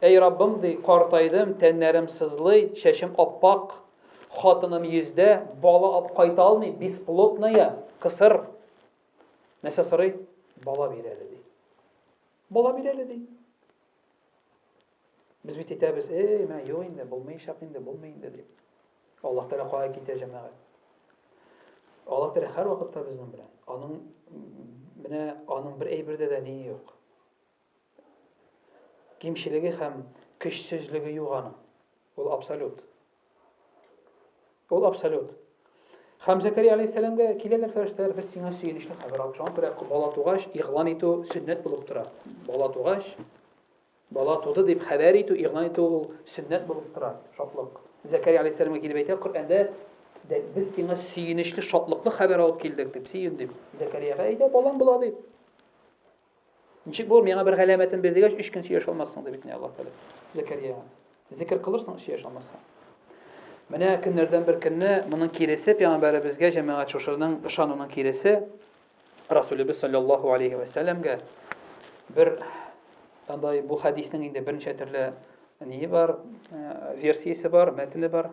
Әй Раббым, ди, картайдым, тәннәрем сызлый, чәчем аппак, хатыным йөздә, бала алып кайта алмый, бесплодная, кысыр. Нәрсә сорый? Бала бир әле, ди. Бала бир әле, ди. Без бит әйтәбез, эй, мә, юк инде, булмаячак инде, булмый инде, дип. Аллаһ Тәгалә кая китә, җәмәгать? Аллаһ Тәгалә һәрвакытта безнең белән. Аның менә аның бер әйбердә дә ни юк. Кимчелеге һәм көчсезлеге юк аның. Ул абсолют. Ул абсолют. Һәм Зәкәрия алейһиссәламгә киләләр фәрештәләр, без сиңа сөенечле хәбәр алып. Шуңа күрә бала тугач, игълан итү сөннәт булып тора. Бала тугач, бала туды дип хәбәр итү, игълан итү ул сөннәт булып тора, шатлык. Зәкәрия алейһиссәламгә килеп әйтә, Коръәндә без сиңа сөенечле, шатлыклы хәбәр алып килдек дип, сөен дип. Зәкәриягә әйтә, балаң була дип. Ничек булыр, миңа бер галәмәтен бир дигәч, өч көн сөйләшә алмассың, ди бит Аллаһ Тәгалә. Зәкәрияга. Зикер кылырсың, сөйләшә алмассың. Менә көннәрдән бер көнне моның киресе пәйгамбәребезгә җәмәгать шушының ышануның киресе Расулебез саллаллаһу алейхи ва сәлләмгә бер андай бу хәдиснең инде берничә төрле ние бар, э, версиясе бар, мәтене бар,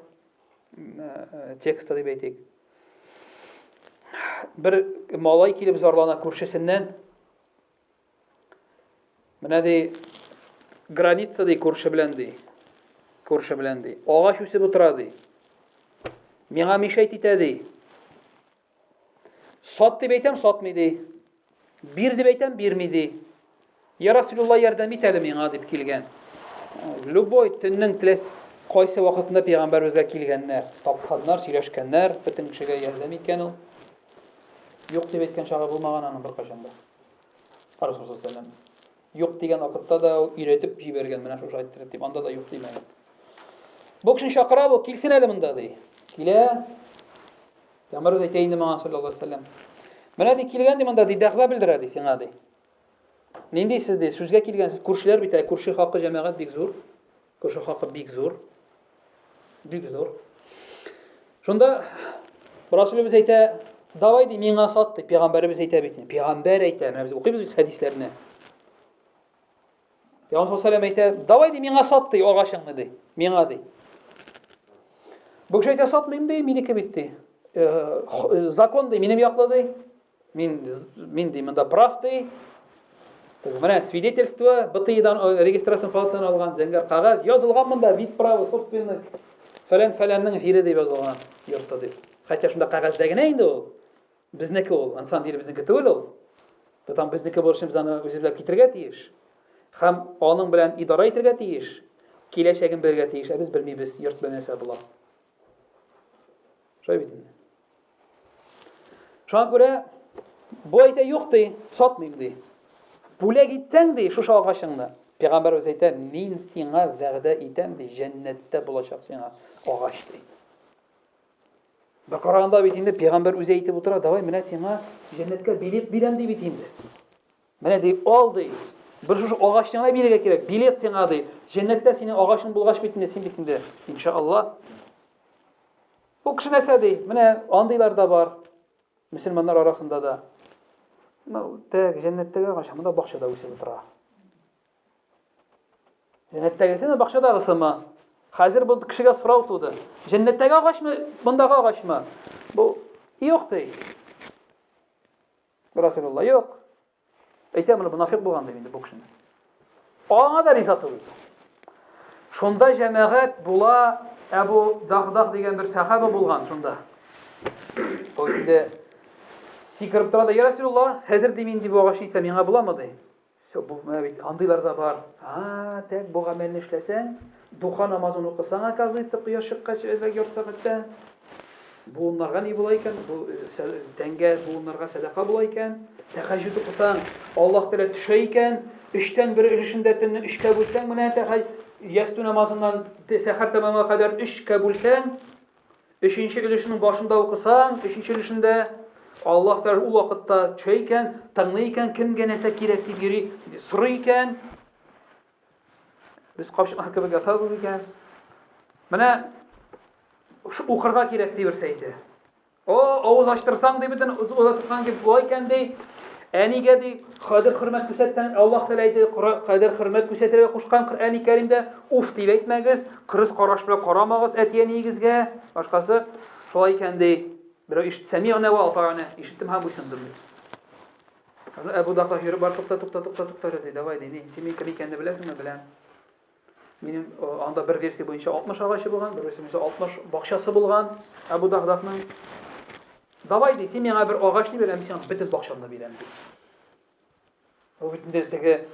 э, тексты дип әйтик. Бер малай килеп зарлана күршесеннән, Менә ди, граница ди күрше белән ди. Күрше белән ди. Агач үсеп утыра ди. Миңа мишәйт итә ди. Сат дип әйтәм, сатмый ди. Бир дип әйтәм, бирми ди. Я Расулулла, ярдәм ит әле миңа дип килгән. Любой төннең теләс кайсы вакытында пәйгамбәребезгә килгәннәр, тапканнар, сөйләшкәннәр, бөтен кешегә ярдәм иткән ул. Юк дип әйткән чагы булмаган аның беркайчан да. Расулулла саллаллаху Юк дигән вакытта да ул өйрәтеп җибәргән, менә шушы әйттереп дип, анда да юк димәгән. Бу кешене чакыра бу, килсен әле монда ди. Килә. Пәйгамбәребез әйтә инде моңа саллаллаху алейһи вәсәлләм. Менә ди килгән ди монда ди дәгъва белдерә ди сиңа ди. Нинди сез ди сүзгә килгәнсез, күршеләр бит, ә күрше хакы җәмәгать бик зур. Күрше хакы бик зур. Бик зур. Шунда Расулыбыз әйтә, давай ди, миңа сат ди, пәйгамбәребез әйтә бит. Пәйгамбәр әйтә, менә без укыйбыз бит хәдисләрне. Пәйгамбәр саллаллаху әйтә, давай ди, миңа сат ди, агачыңны ди, миңа ди. Бу кеше әйтә, сатмыйм ди, минеке бит ди. Э, э, закон ди, минем яклы ди. Мин, мин ди, монда прав ди. Менә свидетельство БТИдан э, регистрация палатадан алган зәңгәр кәгазь язылган монда вид права собственность фәлән фәләннең җире дип язылган йорты дип. Хотя шунда кәгазьдә генә инде ул. Безнеке ул, на самом деле безнеке түгел ул. Потом безнеке булыр өчен без аны үзебез белән китерергә тиеш. Һәм аның белән идарә итәргә тиеш. Киләчәген белергә тиеш. Ә без белмибез, йорт белән нәрсә була. Шулай бит инде. Шуңа күрә бу әйтә юк ди, сатмыйм ди. Бүләк итсәң ди шушы агачыңны. Пәйгамбәребез әйтә, мин сиңа вәгъдә итәм ди, җәннәттә булачак сиңа агач ди. Бер караганда бит инде пәйгамбәр үзе әйтеп утыра, давай менә сиңа җәннәткә билет бирәм ди бит инде. Менә ди, ал ди. Бер шушы агачны гына бирергә кирәк. Билет сиңа ди. Җәннәттә синең агачың булгач бит инде син бит инде, иншалла. Бу кеше нәрсә ди? Менә андыйлар да бар. Мөселманнар арасында да. Ну, тәк, җәннәттәге агач, монда бакчада үсеп утыра. Җәннәттәгесеме, бакчадагысымы? Хәзер бу кешегә сорау туды. Җәннәттәге агачмы, мондагы агачмы? Бу юк ди. Расулулла юк. Әйтә моны мунафик булган дип инде бу кешене. Аңа да риза түгел. Шунда җәмәгать була Әбу Дагдах дигән бер сахаба булган шунда. Ул инде сикереп тора да, я Расулулла, хәзер дим инде бу агач итсә миңа буламы ди. Все, бу менә бит андыйлар да бар. А, тәк бу гамәлне эшләсәң, духа намазын укысаң, оказывается, кояш чыккач, әзрәк ярты сәгатьтә буыннарга ни була икән? Бу э, тәнгә буыннарга сәдака була икән. Тәһәҗҗүд укысаң, Аллаһ Тәгалә төшә икән. Өчтән бер өлешендә төнне өчкә бүлсәң, менә тәһәҗ ястү намазыннан сәхәр тәмамга кадәр өчкә бүлсәң, Өченче өлешенең башында укысаң, өченче өлешендә Аллаһ Тәгалә ул вакытта төшә икән, тыңлый икән, кемгә нәрсә кирәк дип йөри, сорый икән. Без капчыклар кебек ятабыз икән. Менә укырга кирәк дип берсе әйтә. О, авыз ачтырсаң ди бөтен озатырсаң дип була икән ди. Әнигә ди, кадер хөрмәт күрсәтсәң, Аллаһ Тәгалә әйтә, кадер хөрмәт күрсәтергә кушкан Коръәни Кәримдә, уф дип әйтмәгез, кырыс караш белән карамагыз әти-әниегезгә, башкасы. Шулай икән ди. Берәү ишет, сәмигънә вә атагънә, ишеттем һәм буйсындым ди. Әбу Дахлах йөреп бар, тукта, тукта, тукта, тукта, ди, давай ди, ни, син минем кем икәнне беләсеңме? Беләм. Минем анда бер версия буенча 60 агачы булган, бер версия буенча 60 бакчасы булган Әбу Дахдахның. Давай, ди, син миңа бер агачны бир, ә мин сиңа бөтен бакчамны бирәм, ди. Бу бит инде теге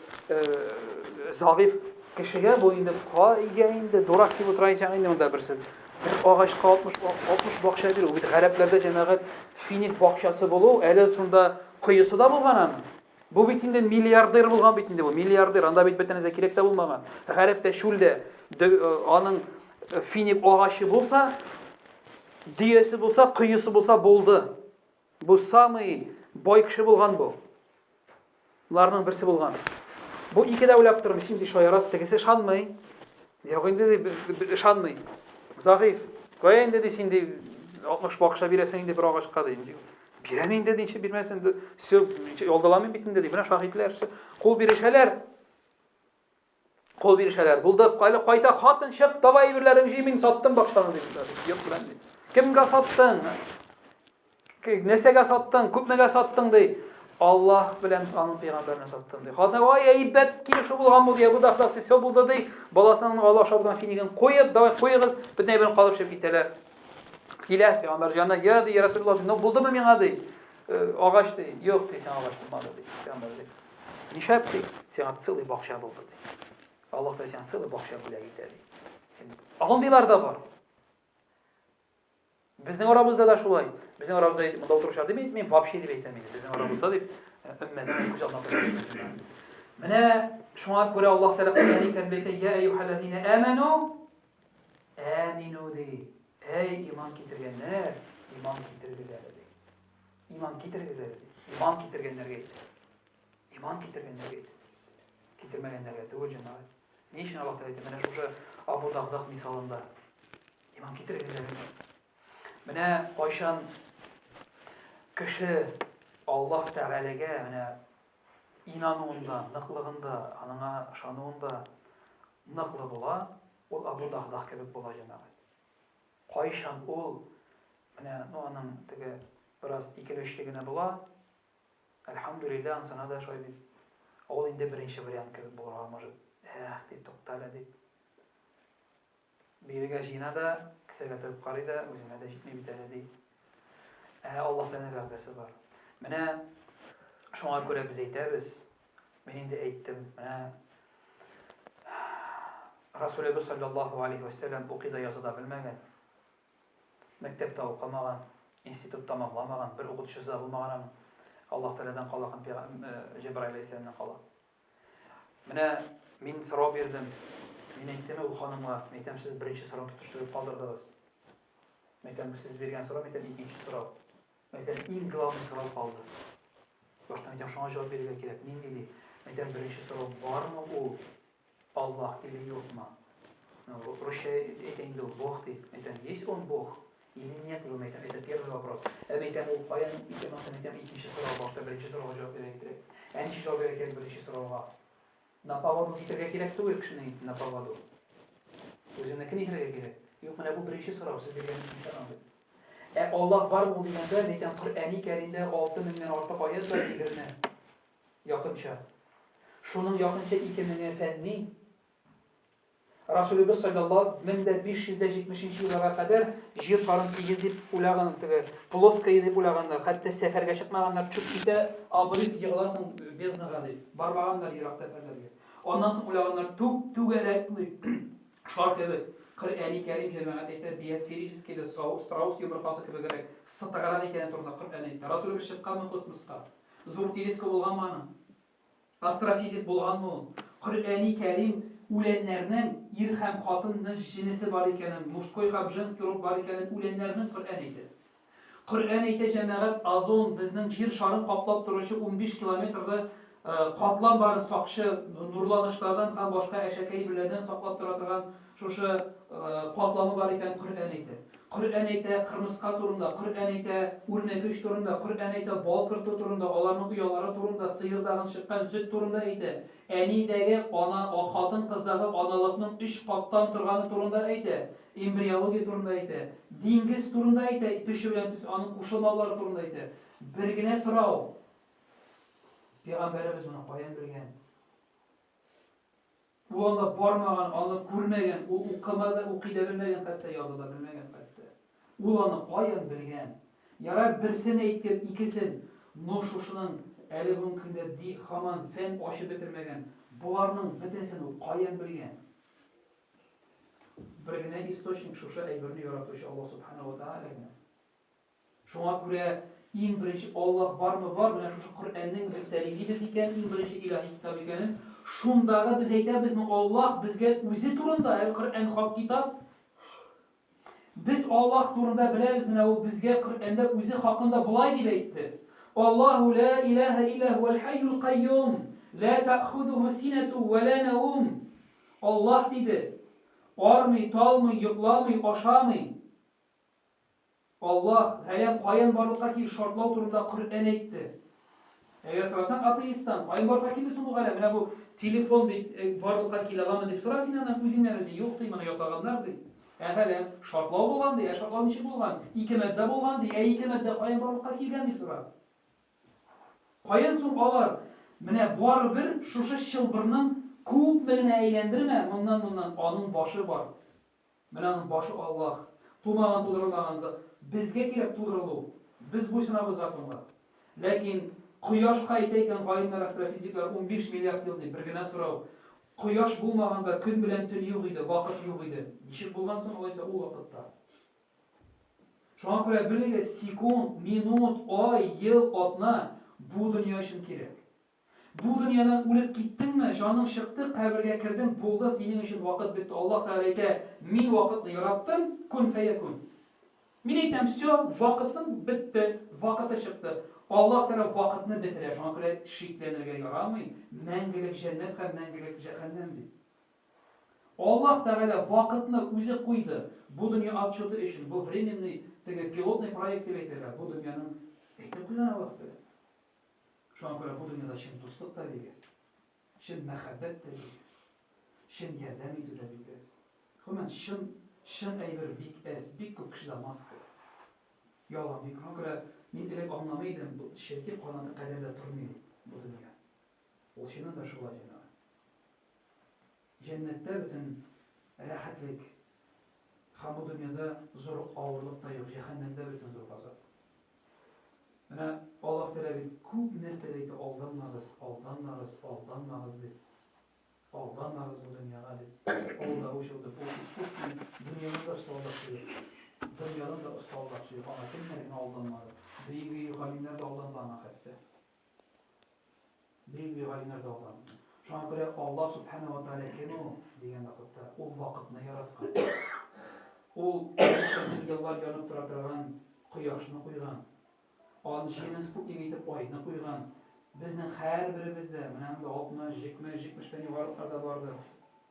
зәгыйфь кешегә бу инде кайга инде дурак дип утыра икән инде монда берсе. Бер агачка 60 60 бакча бирү. Бу бит гарәпләрдә җәмәгать финик бакчасы булу, әле шунда коесы да булган аның. Бу бит инде миллиардер булган бит инде бу, миллиардер. Анда бит бөтен нәрсә кирәк тә булмаган. Гарәптә чүлдә аның финик агачы булса, дөясе булса, коесы булса булды. Бу самый бай кеше булган бу. Боларның берсе булган. Бу ике дә уйлап тормый, син ди шаярас, тегесе ышанмый. Юк инде ди, ышанмый. Зәгыйф. Кая инде ди син ди 60 бакча бирәсең инде бер агачка ди. Бирәм инде ди, ничек бирмәсен ди. Все, ялдаламыйм бит инде ди. Менә шаһитләр кул бирешәләр. Кул бирешәләр. Булды, әле кайта хатын чык, давай әйберләреңне җый, мин саттым бакчаны дип. Юк белән ди. Кемгә саттың? Нәрсәгә саттың? Күпмегә саттың ди. Аллаһ белән аның пәйгамбәренә саттым ди. Хатын, ой, әйбәт килешү булган бу ди. Бу да все булды ди. Баласының Аллаһ шабыдан финигын куеп, давай куегыз, бөтен әйберен калып чыгып китәләр. Килә пәйгамбәр янына, я ди, я Расулуллаһ, ну булдымы миңа ди. Агач ди. Юк ди, сиңа агач булмады ди. Пәйгамбәр ди. Нишләп ди? Сиңа целый бакча булды ди. Аллаһ та сиңа целый бакча бүләк итә ди. Андыйлар да бар. Безнең арабызда да шулай. Безнең арабызда монда утыручылар дип әйтмим, вообще дип әйтәм инде. Безнең арабызда дип өммәтне күз алдына куя. Менә шуңа күрә Аллаһ Тәгалә Коръәни Кәримдә әйтә: "Я әйюһәлләзина аману амину" ди. Әй иман китергәннәр, иман китерегез әле ди. Иман китерегез әле ди. Иман китергәннәргә әйтә. Иман китергәннәргә әйтә. Китермәгәннәргә түгел, җәмәгать. Ни өчен Аллаһ Тәгалә әйтә? Менә шушы Абу Дагдак мисалында. Иман китерегез әле. Менә кайчан кеше Аллаһ Тәгаләгә менә инануында, ныклыгында, аныңа ышануында ныклы була, ул Абу Дагдак кебек була, җәмәгать. Кайчан ул менә, ну, аның теге бераз икеле-өчле генә була, әлхәмдүлилләһ, анысына да шулай дип, ул инде беренче вариант кебек булырга может. Эх, дип, тукта әле, дип. Бирегә җыена да, кесәгә тыгып карый да, үземә дә җитми бит әле, ди. Ә Аллаһ Тәгаләнең вәгъдәсе бар. Менә шуңа күрә без әйтәбез, мин инде әйттем, менә Расулебез саллаллаһу алейһи вә сәлләм укый да яза да белмәгән, мәктәптә укымаган, институт тәмамламаган, бер укытучысы да булмаган аның. Аллаһ Тәгаләдән кала һәм Җәбраил алейһиссәламнән кала. Менә мин сорау бирдем. Мин әйттем ул ханымга, әйтәм, сез беренче сорауны тотыштырып калдырдыгыз. Әйтәм, сез биргән сорау, әйтәм, икенче сорау. Әйтәм, иң главный сорау калды. Башта әйтәм, шуңа җавап бирергә кирәк. Нинди ди? Әйтәм, беренче сорау бармы ул? Аллаһ или юкмы? Ну, русча әйтә инде ул, Бог ди. Әйтәм, есть он Бог или нет его, әйтәм, это первый вопрос. Ә әйтәм, ул каян икән, ансын әйтәм, икенче сорау, башта беренче сорауга җавап бирергә кирәк. Ә ничек җавап бирергә кирәк беренче сорауга? На поводу китергә кирәк түгел кешенең на поводу. Үзеңнекен әйтергә кирәк. Юк, менә бу беренче сорау, сез биргән икенче сорау бит. Ә Аллаһ бар бул дигәндә, мин әйтәм, Коръәни Кәримдә 6000 нән артык аять бар, 20 якынча. Шуның якынча 2000-е фәнни. Расулебез саллаллаһу 1570 нче елларга кадәр җир шарын тигез дип уйлаган, теге плоская дип уйлаганнар, хәтта сәфәргә чыкмаганнар, төшеп китә, обрыв, егыласың безднага дип, бармаганнар ерак сәфәрләргә. Аннан соң уйлаганнар, түп-түгәрәк дип. Шар кебек. Коръәни Кәрим җәмәгать әйтә, биосферический да страус йомыркасы кебегрәк сытыграк икәне турында Коръән әйтә. Расулебез чыкканмы космоска? Зур телескоп булганмы аның? Астрофизик булганмы ул? Коръәни Кәрим үләннәрнең ир һәм хатын җенесе бар икәнен, мужской һәм женский род бар икәнен үләннәрнең Коръән әйтә. Коръән әйтә, җәмәгать, озон, безнең Җир шарын каплап торучы 15 километрлы катлам барын сакчы нурланышлардан һәм башка әшәке әйберләрдән саклап тора торган шушы катламы бар икән, Коръән әйтә. Коръән әйтә кырмыска турында, Коръән әйтә үрмәкүч турында, Коръән әйтә бал корты турында, аларның оялары турында, сыердагын чыккан сөт турында әйтә. Әнидәге ана, хатын-кыздагы аналыкның өч каттан торганы турында әйтә. Эмбриология турында әйтә, диңгез турында әйтә, төше белән төс, аның кушылмалары турында әйтә. Бер генә сорау, Пәйгамбәребез моны каян белгән? Ул анда бармаган, аны күрмәгән, ул укымады, укый да белмәгән хәтта, яза да белмәгән хәтта. Ул аны каян белгән? Ярар, берсен әйттем, икесен. Но шушының әле бүгенге көндә ди һаман фән ачып бетермәгән. Боларның бөтенесен ул каян белгән? Бер генә источник шушы әйберне яратучы Аллаһ Субханаһу ва Тааля генә. Шуңа күрә иң беренче Аллаһ бармы бар, менә шушы Коръәннең без дәлиллибез икән, иң беренче илаһи китап икәнен, шундагы без әйтәбезме, Аллаһ безгә үзе турында, ә Коръән хак китап. Без Аллаһ турында беләбез, менә ул безгә Коръәндә үзе хакында болай дип әйтте. Аллаһу ла илаһа илля һуәл хайюл кайюм, ла та'хузуху синату ва ла наум. Аллаһ диде, армый, талмый, йокламый, ашамый. Аллаһ, галәм каян барлыкка килде, шартлау турында Коръән әйтте. Әгәр сорасаң атеисттан, каян барлыкка килде соң бу галәм? Менә бу телефон бит э, барлыкка килә аламы дип сора син аннан үзеңнән үзе, юк ди, моны ясаганнар ди. Ә галәм шартлау булган ди, ә шартлау ничек булган? Ике матдә булган ди, ә ике матдә каян барлыкка килгән дип сора. Каян соң алар? Менә барыбер шушы чылбырның күпме генә әйләндермә, моннан-моннан аның башы бар. Менә аның башы Аллаһ. Тумаган, тудырылмаган зат. Безгә кирәк тудырылу. Без буйсынабыз законга. Ләкин кояшка әйтә икән галимнәр, астрофизиклар, 15 миллиард ел дип, бер генә сорау. Кояш булмаганда көн белән төн юк иде, вакыт юк иде. Ничек булган соң алайса ул вакытта? Шуңа күрә белегез, секунд, минут, ай, ел, атна бу дөнья өчен кирәк. Бу дөньядан үлеп киттеңме, җаның чыкты, кабергә кердең, булды, синең өчен вакыт бетте. Аллаһ Тәгалә әйтә, Мин вакытны яраттым, кун фәякун. Мин әйтәм, всё, вакытың бетте, вакыты чыкты. Аллаһ Тәгалә вакытны бетерә, шуңа күрә шикләнергә ярамый, мәңгелек җәннәт һәм мәңгелек җәһәннәм дип. Аллаһ Тәгалә вакытны үзе куйды. Бу дөнья отчеты өчен, бу временный, теге пилотный проект дип әйтәләр, бу дөньяның әйтеп куйган Аллаһ Тәгалә. Шуңа күрә бу дөньяда чын дуслык та бик әз, чын мәхәббәт тә бик әз, чын ярдәм итү дә бик әз. Гомумән, чын, чын әйбер бик әз, бик күп кешедә маска. Ялган бик. Шуңа күрә мин элек аңламый идем, бу черки канаты кадәр дә тормый дип бу дөнья. Ул чыннан да шулай, җәмәгать. Җәннәттә бөтен рәхәтлек һәм бу дөньяда зур авырлык та юк, җәһәннәмдә бөтен зур газап. Менә Аллаһ Тәгалә бит күп мәртәбә әйтә, алданмагыз, алданмагыз, алданмагыз дип. Алданмагыз бу дөньяга дип. Алдаучы ул дип. Ул искусственный дөньяның да оста алдакчы юк. Дөньяның да оста алдакчы юк. Аңа кемнәр генә алданмады. Бөек-бөек галимнәр дә алданды аңа хәтта. Бөек-бөек галимнәр дә алданды. Шуңа күрә Аллаһ Субхана ва Тааля кем ул дигән вакытта, ул вакытны яраткан. Ул ничә мең еллар янып тора торган кояшны куйган. Аны җирнең спутнигы итеп айны куйган. Безнең һәрберебездә, менә монда 60, 70, 70-тән югарылыклар да бардыр.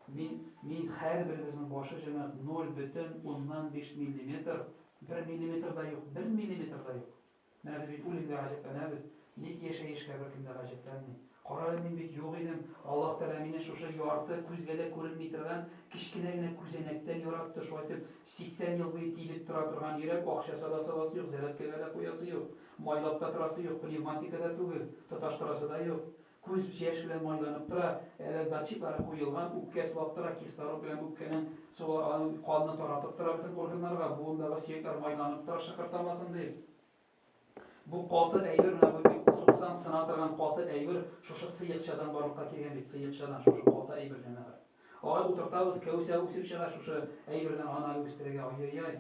Мин, мин һәрберебезнең башы җәмәгать 0,5 миллиметр, 1 миллиметр да юк, 1 миллиметр да юк. Менә без бит үлемгә гаҗәпләнәбез. Ник яшәешкә беркем дә гаҗәпләнми? Карале, мин бит юк идем. Аллаһ Тәгалә мине шушы ярты күзгә дә күренми торган кечкенә генә күзәнәктән яратты. Шулай итеп, 80 ел буе тибеп тора торган йөрәк, акчасы да саласы юк, зарядкага да куясы юк, майлап та торасы юк, пневматика да түгел, тоташтырасы да юк. Күз яшь белән майланып тора, әле датчиклары куелган, үпкә сулап тора, кислород белән үпкәнең суы канны таратып тора бөтен органнарга, буындагы сөякләр майланып тора, шыкыртамасын дип. Бу каты әйбер, менә бу бит суксаң сына торган каты әйбер, шушы сыекчадан барлыкка килгән бит, сыекчадан шушы каты әйбер, җәмәгать. Алай утыртабыз, кәүсә үсеп чыга шушы әйбердән, аны әле үстерергә, ай-яй-яй.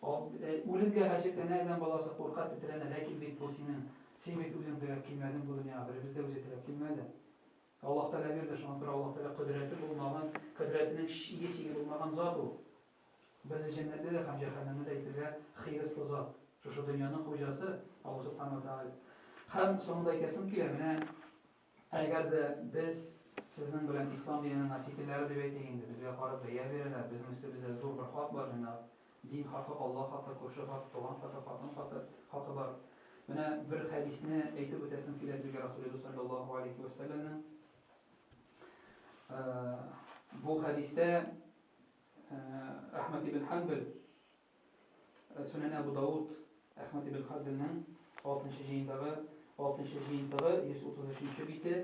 Үлемгә гаҗәпләнә адәм баласы, курка, тетрәнә, ләкин бит бу синең, син бит үзең теләп килмәдең бу дөньяга, беребез дә үзе теләп килмәде. Аллаһ Тәгалә бирде, шуңа күрә Аллаһ Тәгалә кодрәте булмаган, кодрәтенең чиге-чиге булмаган зат ул. Безне җәннәтле дә һәм җәһәннәмле дә итергә хирыслы зат. Шушы дөньяның хуҗасы Аллаһ Субхану ва Тәгалә. Һәм соңында әйтәсем килә, менә Әгәр дә без сезнең белән ислам диненең носительләре дип әйтик инде, безгә карап бәя бирәләр, безнең өстебездә зур бер хак бар, җәмәгать. Дин хакы, Алла хакы, күрше хакы, туган хакы, хатын хакы, хакы бар. Менә бер хәдисне әйтеп үтәсем килә сезгә Расулебез саллаллаһу алейхи ва сәлләмнең. Бу хәдистә Әхмәд ибн Ханбал Сөнән Әбу Дауд Әхмәд ибн Ханбалның 6 җыендагы 6 җыентыгы 133 нче бите,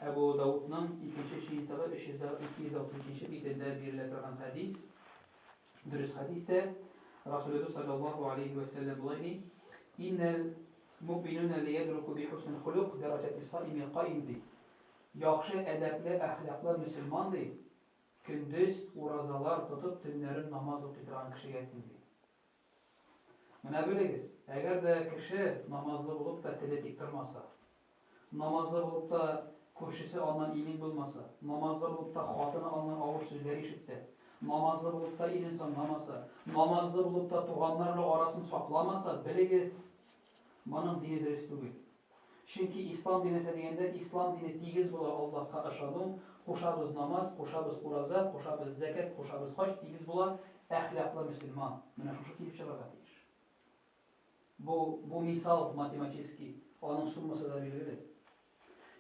Әбу Даудның 2 җыентыгы 262 битендә бирелә торган хәдис. Дөрес хәдистә Расулебез саллаллаһу алейхи ва сәлләм болай ди: Иннәл муъминуна лиядруку би хуснил хулук дәрәҗәти саимил каим ди. Яхшы әдәпле, әхлаклы мөселман ди, көндез уразалар тотып, төннәрен намаз укый торган кешегә тиң ди. Менә белегез, әгәр дә кеше намазлы булып та теле тик тормаса, намазлы булып та күршесе аннан имин булмаса, намазлы булып та хатыны аннан авыр сүзләр ишетсә, намазлы булып та ирен санламаса, намазлы булып та туганнар белән арасын сакламаса, белегез, моның дине дөрес түгел. Чөнки ислам дине нәрсә дигәндә, ислам дине тигез була Аллаһка ышану, кушабыз намаз, кушабыз ураза, кушабыз зәкят, кушабыз хаҗ, тигез була әхлаклы мөселман. Менә шушы килеп чыгарга тиеш. Бу, бу мисал математический, аның суммасы да билгеле.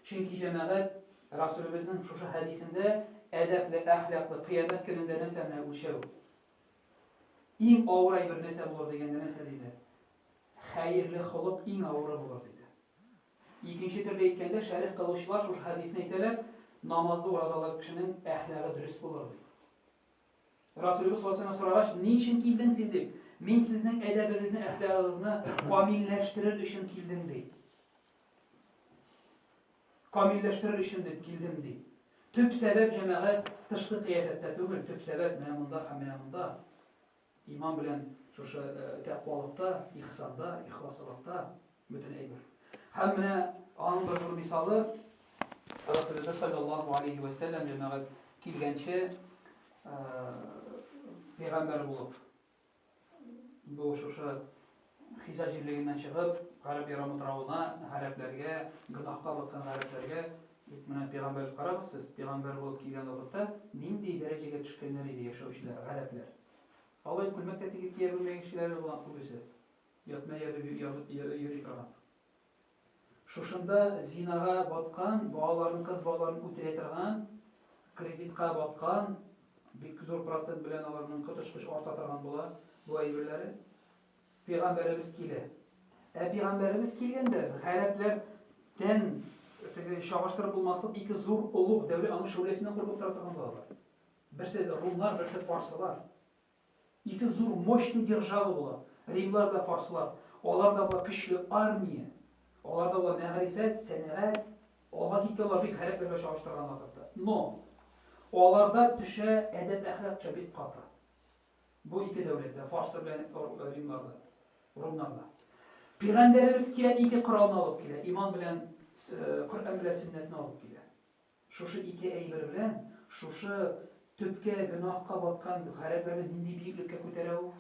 Чөнки җәмәгать Расулебезнең шушы хәдисендә әдәпле, әхлаклы кыямәт көнендә нәрсә менә үлчәү. Иң авыр әйбер нәрсә булыр дигәндә нәрсә диде? Хәерле холык иң авыры булыр, диде. Икенче төрле әйткәндә, шәрех кылучылар шушы хәдисне әйтәләр, намазлы, уразалы кешенең әхлагы дөрес булыр, ди. Расулебез саллаллаһу алейһи сорагач, ни өчен килдең син дип, мин сезнең әдәбегезне, әхлагыгызны камилләштерер өчен килдем, ди. Камилләштерер өчен дип килдем, ди. Төп сәбәп, җәмәгать, тышкы кыяфәттә түгел, төп сәбәп менә монда һәм менә монда. Иман белән шушы тәкъвалыкта, ихсанда, ихласлылыкта бөтен әйбер. Һәм менә аның бер зур мисалы Расулуллаһ саллаллаһу алейхи ва сәлләм җәмәгать килгәнче пәйгамбәр булып бу шушы Хиҗаз җирлегеннән чыгып, Гарәп ярымутравына, гарәпләргә, гөнаһка баткан гарәпләргә бит менә пәйгамбәр карагыз сез, пәйгамбәр булып килгән вакытта нинди дәрәҗәгә төшкәннәр иде яшәүчеләр, гарәпләр. Алай күлмәк тә тигез кия белмәгән кешеләр булган күбесе. Ятма ябып йөри торган. Шушында зинага баткан, балаларын, кыз балаларын үтерә торган, кредитка баткан, бик зур процент белән аларның коточкыч арта торган була бу әйберләре. Пәйгамбәребез килә. Ә пәйгамбәребез килгәндә, гарәпләр тән теге чагыштырып булмаслык ике зур олуг дәүләт аның шәүләсеннән куркып тора торган булалар. Берсе румнар, берсе фарсылар. Ике зур мощный держава була. Римлар да фарсылар. Аларда була көчле армия. Аларда була мәгърифәт, сәнәгать. Алга киткән алар бик гарәпләргә чагыштырган вакытта. Но аларда төшә әдәп-әхлак төшә бик каты. Бу ике дәүләттә, фарсы белән римларда, румнарда. Пәйгамбәребез килә, ике коралны алып килә. Иман белән Коръән белән сөннәтне алып килә. Шушы ике әйбер белән шушы төпкә, гөнаһка баткан гарәпләрне нинди биеклеккә күтәрә ул?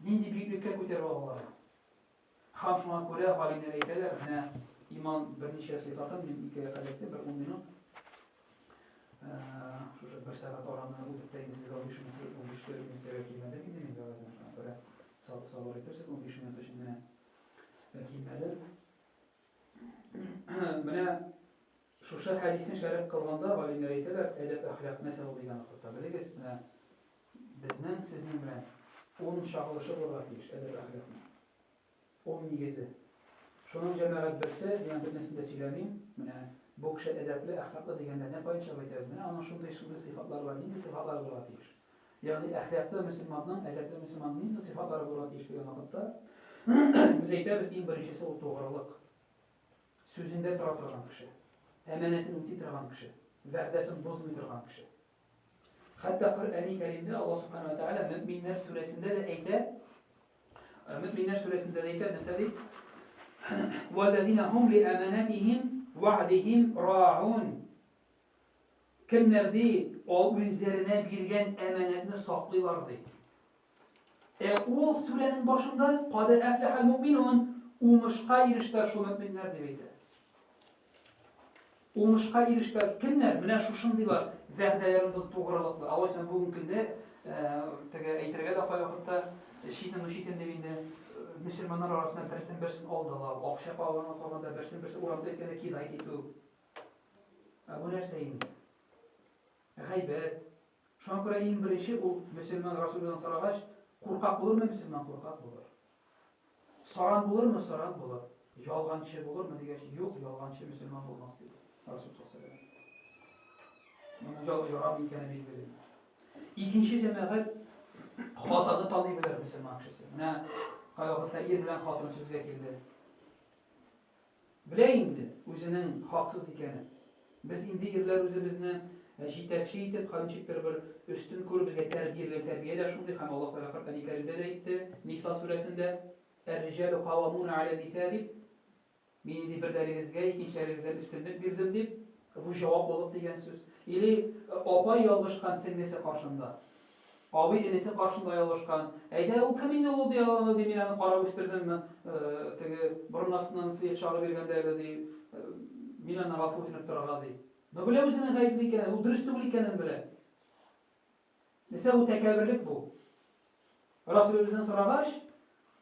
Нинди биеклеккә күтәрә ул аларны? Һәм шуңа күрә галимнәр әйтәләр, менә иман берничә сыйфатын, мин ике гадәттә бер 10 минут шушы бер сәгать араны үтеп тә инде сезгә 15 минут, 15 минут килмәдем инде мин вәгазьне, шуңа күрә сабыр итәрсез, 15 минут өчен генә килмәдем. Менә шушы хәдисне шәрех кылганда галимнәр әйтәләр, әдәп-әхлак нәрсә ул дигән вакытта, белегез, менә безнең сезнең белән ун чагылышы булырга тиеш әдәп-әхлакның. Ун нигезе. Шуның җәмәгать берсе, мин бөтенесен дә сөйләмим, менә бу кеше әдәпле, әхлаклы дигәндә нә каян чыгып әйтәбез? Менә аның шундый-шундый сыйфатлары бар. Нинди сыйфатлары булырга тиеш? Ягъни әхлаклы мөселманның, әдәпле мөселманның нинди сыйфатлары булырга тиеш дигән вакытта, без әйтәбез, иң беренчесе ул тугрылык. Сүзендә тора торган кеше, әманәтен үти торган кеше, вәгъдәсен бозмый торган кеше. Хәтта Коръәни Кәримдә Аллаһ Субхану ва Тааля Мөэминнәр сүрәсендә дә әйтә, Мөэминнәр сүрәсендә дә әйтә, нәрсә ди? Валлазина хум ли аманатихим ва'дихим раун. Кемнәр, ди, ал үзләренә биргән әманәтне саклыйлар, ди. Ә ул сүрәнең башында Кад әфләхәл муъминун, уңышка ирештеләр шул мөэминнәр дип әйтә. Уңышка ирештеләр кемнәр? Менә шушындыйлар, вәгъдәләрен бозып тугрылыклы. Алайса бүгенге көндә теге әйтергә дә кайвакытта читен ну читен дип инде мөселманнар арасында берсен берсен алдалау, акча калганда берсен берсе урамда әйткәндә кидать итү. Ә бу нәрсә инде? Гайбәт. Шуңа күрә иң беренче ул мөселман Расулдан сорагач, куркак булырмы мөселман? Куркак булыр. Саран булырмы? Саран булыр. Ялганчы булырмы дигәч, юк, ялганчы мөселман булмас диде Расул саллаллаһу алейһи Моның ялгыз ярам икәне билгеле. Икенче җәмәгать хатаны таный белер мөселман кешесе. Менә Кайвакытта ир белән хатын сүзгә килде. Белә инде үзенең хаксыз икәнен. Без инде ирләр үзебезне җитәкче итеп һәм ничектер бер өстен күреп, безгә тәрбияләгән тәрбия дә шундый һәм Аллаһ Тәгалә Коръәни Кәримдә дә әйтте, Ниса сүрәсендә, Әр-риҗалу каввамуна аля-ниса дип, Мин инде берләрегезгә икенчеләрегездән өстенлек бирдем дип, бу җаваплылык дигән сүз. Или апай ялгышкан сеңлесе каршында. Абый энесе каршында ялгышкан. Әйдә, ул кем инде ул ди, аны ди, мин аны карап үстердем, теге борын астыннан сыек чагы биргәндә әле ди, мин аны гафу үтенеп торырга ди. Но белә үзенең гаепле икәнен, ул дөрес түгел икәнен белә. Нәрсә бу тәкәбберлек бу? Расулебездән сорагач,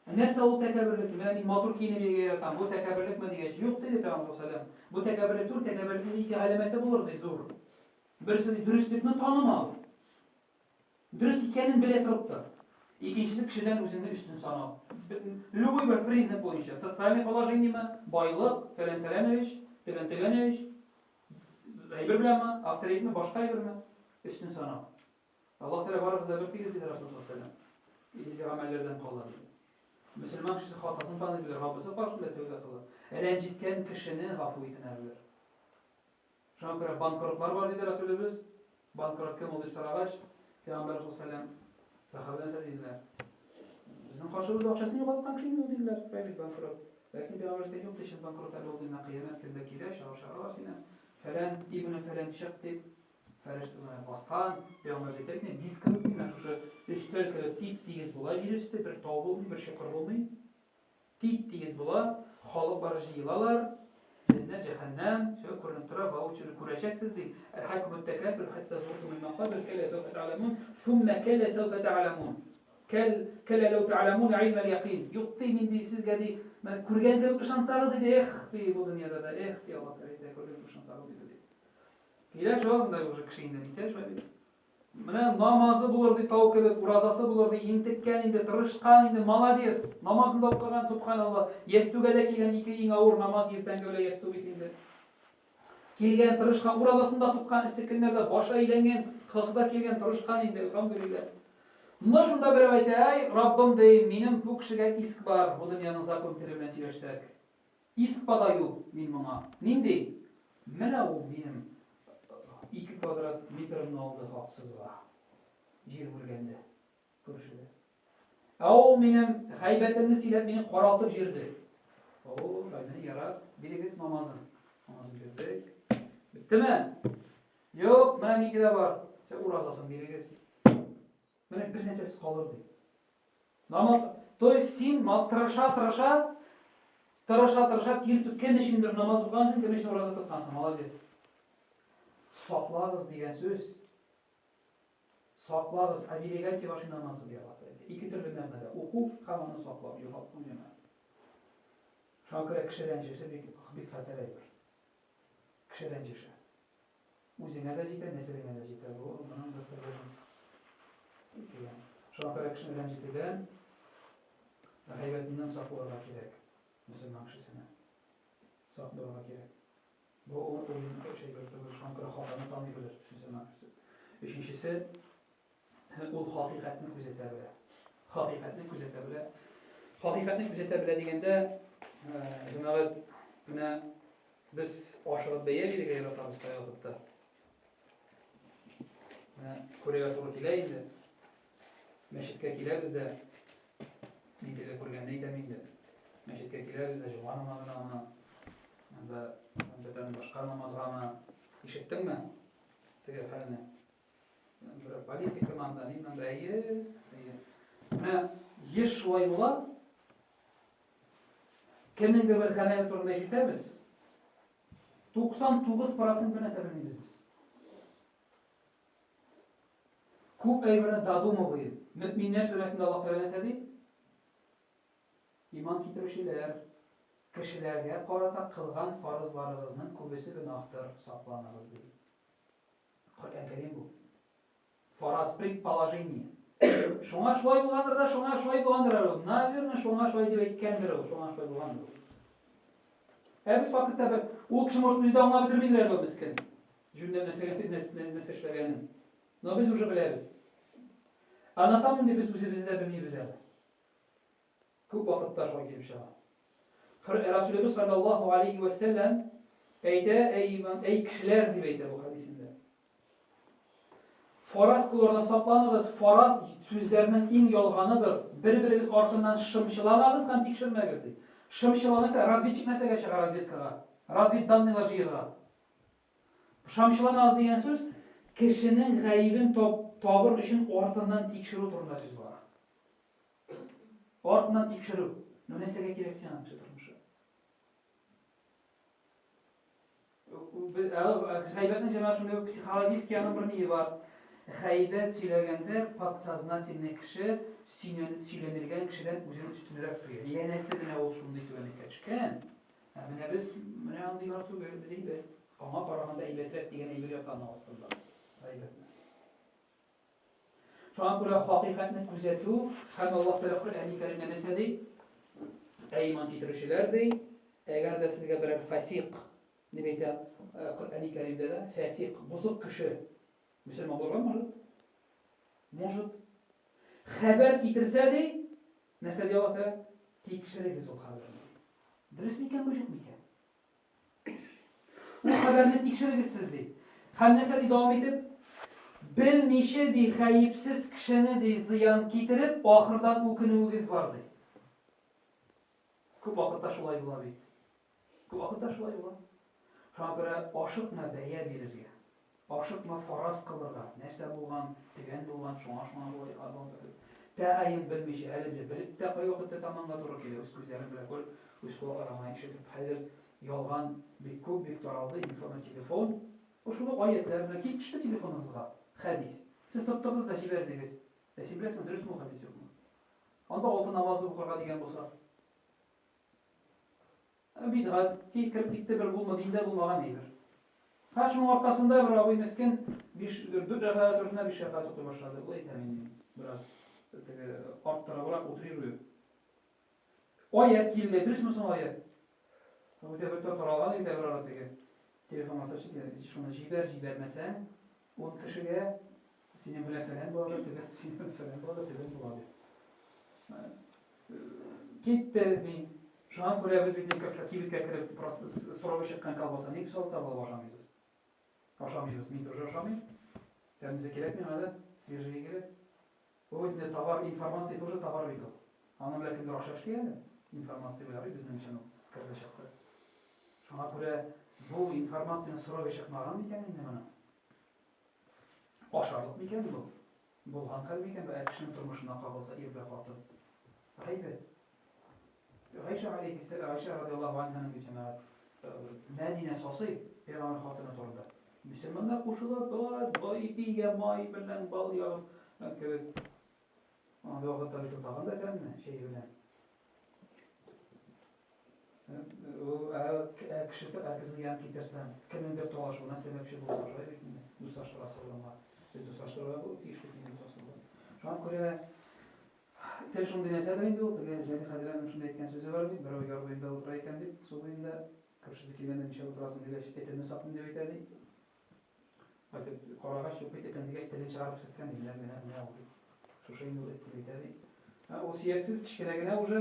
нәрсә ул тәкәбберлек? Менә мин матур киенеп йөрергә яратам, бу тәкәбберлекме дигәч, юк диде Пәйгамбәр саллаллаху Бу тәкәбберлек түгел, тәкәбберлекнең ике галәмәте булыр ди, зур. Берсе ди, дөреслекне танымау. Дөрес икәнен белә торып та. Икенчесе кешедән үзеңне өстен санау. Любой бер признак буенча, социальный положениеме, байлык, фәлән-фәләнович, төгән-төгәнович, Әйбер беләнме, авторитетме, башка әйберме? Өстен санау. Аллаһ Тәгалә барыгыз да бер тигез диде Расул саллаллаху Изге гамәлләрдән кала диде. Мөселман кешесе хатасын таный белер, Раббысы каршында тәүбә кыла. Рәнҗеткән кешене гафу итенә белер. Шуңа күрә банкротлар бар диде Расулыбыз. Банкрот кем ул дип сорагач, Пәйгамбәр саллаллаху сахабалар нәрсә диделәр? Безнең каршыбызда акчасын югалткан кеше инде ул диделәр. Шулай бит банкрот. Ләкин Пәйгамбәр әйтә, юк, чын банкрот әле ул дөнья кыямәт көндә килә, чыгарып чыгаралар сине. Фәлән ибне фәлән чык дип, фәрештә менә баскан, Пәйгамбәр әйтә бит, диск кебек менә шушы өстәл кебек тип-тигез була җир өсте, бер тау булмый, бер чокыр булмый. Тип-тигез була, халыклар җыелалар, җәннәт, җәһәннәм, всё күренеп тора, воочию күрәчәксез, ди. Әлхакумут тәкәсүр хәтта зуртумул мәкабир, кәллә сәүфә тәгъләмун, суммә кәллә сәүфә тәгъләмун. Кәл, кәллә ләү тәгъләмун гыйльмәл якин. Юк, ди, мин ди, сезгә ди, менә күргән кебек ышансагыз иде, эх, ди, бу дөньяда да, эх, ди, Аллаһ Тәгалә әйтә, күргән кебек ышансагыз иде, ди. Килә шул, монда уже кеше инде нитә, шулай бит. Менә намазы булыр ди тау кебек, уразасы булыр ди, интеккән инде, тырышкан инде, молодец. Намазын да укыган, субханалла. Ястүгә дә килгән, ике иң авыр намаз иртәнге белән ястү бит инде. Килгән, тырышкан, уразасын да тоткан, эссе көннәрдә башы әйләнгән, тотасы да килгән, тырышкан инде, әлхәмдүлилләһ. Но шунда берәү әйтә, әй, Раббым, ди, минем бу кешегә иск бар, бу дөньяның закон теле белән сөйләшсәк. Иск подаю мин моңа. Нинди? Менә ул минем ике квадрат метрымны алды хаксызга. Җир бүлгәндә, күршедә. Ә ул минем гайбәтемне сөйләп, мине каралтып җирде. О, шайны ярар, бирегез намазын. Намазын бирдек. Беттеме? Юк, менә минеке дә бар. Сә уразасын бирегез. Менә бер нәрсәсез калыр ди. Намаз, то есть син тырыша, тырыша, тырыша, тырыша, тир түккән өчендер намаз укыган өчен, кем өчен ураза тоткансың, молодец. Саклагыз дигән сүз. Саклагыз, оберегайте ваши намазы ди Аллаһ Тәгалә. Ике төрле мәгънәдә, уку һәм аны саклау, югалтмау җәмәгать. Шуңа күрә кеше рәнҗеше бик, бик хәтәр әйбер. Кеше рәнҗеше. Үзеңә дә җитә, нәселеңә дә җитә. Бу моның достоверность дигән. Шуңа күрә кешене рәнҗетүдән, гайбәтеннән сак булырга кирәк мөселман кешесенә. Сак булырга кирәк. Бу уен эш әйбер түгел. Шуңа күрә хатаны таный белер мөселман кешесе. Өченчесе, ул хакыйкатьне күзәтә белә. Хакыйкатьне күзәтә белә. Хакыйкатьне күзәтә белә дигәндә, җәмәгать, менә без ашыгып бәя бирергә яратабыз кайвакытта. Менә күрергә туры килә инде. Мәчеткә киләбез дә, мин теге күргәнне әйтәм инде. Мәчеткә киләбез дә, җомга намазынамы, анда бөтен башка намазгамы. Ишеттеңме теге хәлне? Бер политика манда, ни манда, әйе, әйе. Менә еш шулай була. Кемнеңдер бер гамәле турында ишетәбез. 99% бер нәрсә белмибез без. Күп әйберне додумываем. Мөминнәр сүрәсендә Аллаһ Тәгалә нәрсә ди? Иман китерүчеләр, кешеләргә карата кылган фарызларыгызның күбесе гөнаһтыр, сакланыгыз ди. Коръән Кәрим бу. Фараз, предположение. Шуңа шулай булгандыр да, шуңа шулай булгандыр әле ул. Наверное, шуңа шулай дип әйткәндер ул, шуңа шулай булгандыр ул. Ә без фактта бер, ул кеше может үзе дә аңлап бетермидер әле ул мескен. Җүнләп нәрсәгә нәрсә эшләгәнен. Но без уже беләбез. А на самом деле без үзебезне дә белмибез әле. Күп вакытта шулай килеп чыга. Расулебез саллаллаһу алейхи ва сәлләм әйтә, әй иман, әй кешеләр дип әйтә бу хәдисендә. Фараз кылудан сакланыгыз, фараз сүзләрнең иң ялганыдыр. Бер-берегез артыннан шымчыламагыз һәм тикшермәгез ди. Шымчылау нәрсә? Разведчик нәрсәгә чыга разведкага? Разведданныйлар җыерга. Шамчыламагыз дигән сүз кешенең гаебен табыр өчен артыннан тикшерү турында сүз бара. Артыннан тикшерү. Ну нәрсәгә кирәк сиңа кеше тормышы? Гайбәтнең җәмәгать шундый психологический аның бер ние бар. Гайбәт сөйләгәндә подсознательный кеше сөйләнелгән кешедән үзен өстенрәк тоя. Янәсе менә ул шундый түбәнлеккә төшкән. Ә менә без менә андыйлар түгел, без әйбәт. Аңа караганда әйбәтрәк дигән әйбер ята аның астында. Гайбәтне. Шуңа күрә хакыйкатьне күзәтү һәм Аллаһ Тәгалә Коръәни Кәримдә нәрсә ди? Әй иман китерүчеләр ди, әгәр дә сезгә берәр фасик дип әйтә э, Коръәни Кәримдә дә, фасик, бозык кеше мөселман булырга может? Может. Хәбәр китерсә ди, нәрсә ди Аллаһ Тәгалә? Тикшерегез ул хәбәрне. Дөрес микән бу, юк микән? Ул хәбәрне тикшерегез сез, ди. Һәм нәрсә ди дәвам итеп? Белмичә, ди, гаепсез кешене, ди, зыян китереп, ахырдан үкенүегез бар, ди. Күп вакытта шулай була бит. Күп вакытта шулай була. Шуңа күрә ашыкма бәя бирергә. Ашыкма фараз кылырга, нәрсә булган, төгән булган, шуңа-шуңа болай абон тәгаен белмичә, әле дә белеп тә кайвакытта таманга туры килә, үз күзләрең белән күреп, үз колакларың белән ишетеп. Хәзер ялган бик күп, бик таралды, информа телефон. Шул ук аятьләр белән килеп төште телефоныгызга, хәдис. Сез тоттыгыз да җибәрдегез. Ә син беләсеңме, дөресме ул хәдис, юкмы? Анда алты намазны укырга дигән булса. Бидгать, ки кереп китте бер булма, диндә булмаган әйбер. Һә, шуның аркасында бер абый мескен биш, дүрт рәкәгать урынына биш рәкәгать укый башлады. Ул әйтә мин бераз теге арттырыбрак утрирую. Аять килде, дөресме соң аять? Үтә бер таралган бит бер ара теге. Телефонга сообщение, шуны җибәр, җибәрмәсәң, ун кешегә синең белән фәлән була, төгән, синең белән фәлән була, төгән була дип. Китте ни. Шуңа күрә без бит кибеткә кереп срогы чыккан колбаса ник салта алып ашамыйбыз? Ашамыйбыз. Мин тоже ашамыйм. Тәмлесе кирәк миңа да, свежий кирәк. Бу бит инде товар, информация тоже товар бит ул. Аның белән кемдер акча эшли әле. Информация белән безнең өчен ул керде чыкты. Шуңа күрә бу информациянең срогы чыкмаган микән инде моның? Ашарлык микән бу? Булган хәл микән бу, ә кешенең тормышына кагылса, ир белән хатын? Гайбәт. Гайшә алейһиссәлам, Гайшә радиаллаһу анһаның бит җәмәгать Мәдинә сасый пәйгамбәр хатыны турында. Мөселманнар кушылып, бай ипигә май белән бал ягып кебек. Андый вакытта бит тагын да тәмле чәй белән. Ә кеше ә зыян китерсәң, кемнеңдер талашуына сәбәпче булса, шулай бит инде. Дуслаштырасы урынга. Без дуслаштырырга бу тиеш бит инде асылда. Шуңа күрә тел шундый нәрсәдер инде ул, теге Җәлил хәзрәтнең шундый әйткән сүзе бар бит, берәү яр буенда утыра икән дип, су буенда, күршесе килгәндә нишләп утырасың дигәч, этемне саклыйм дип әйтә ди. Кайтып карагач, юк бит этем дигәч, телен чыгарып күрсәткән ди, менә, менә, менә ул дип. Шушы инде ул эт дип әйтә ди. Ул сөяксез, кечкенә генә уже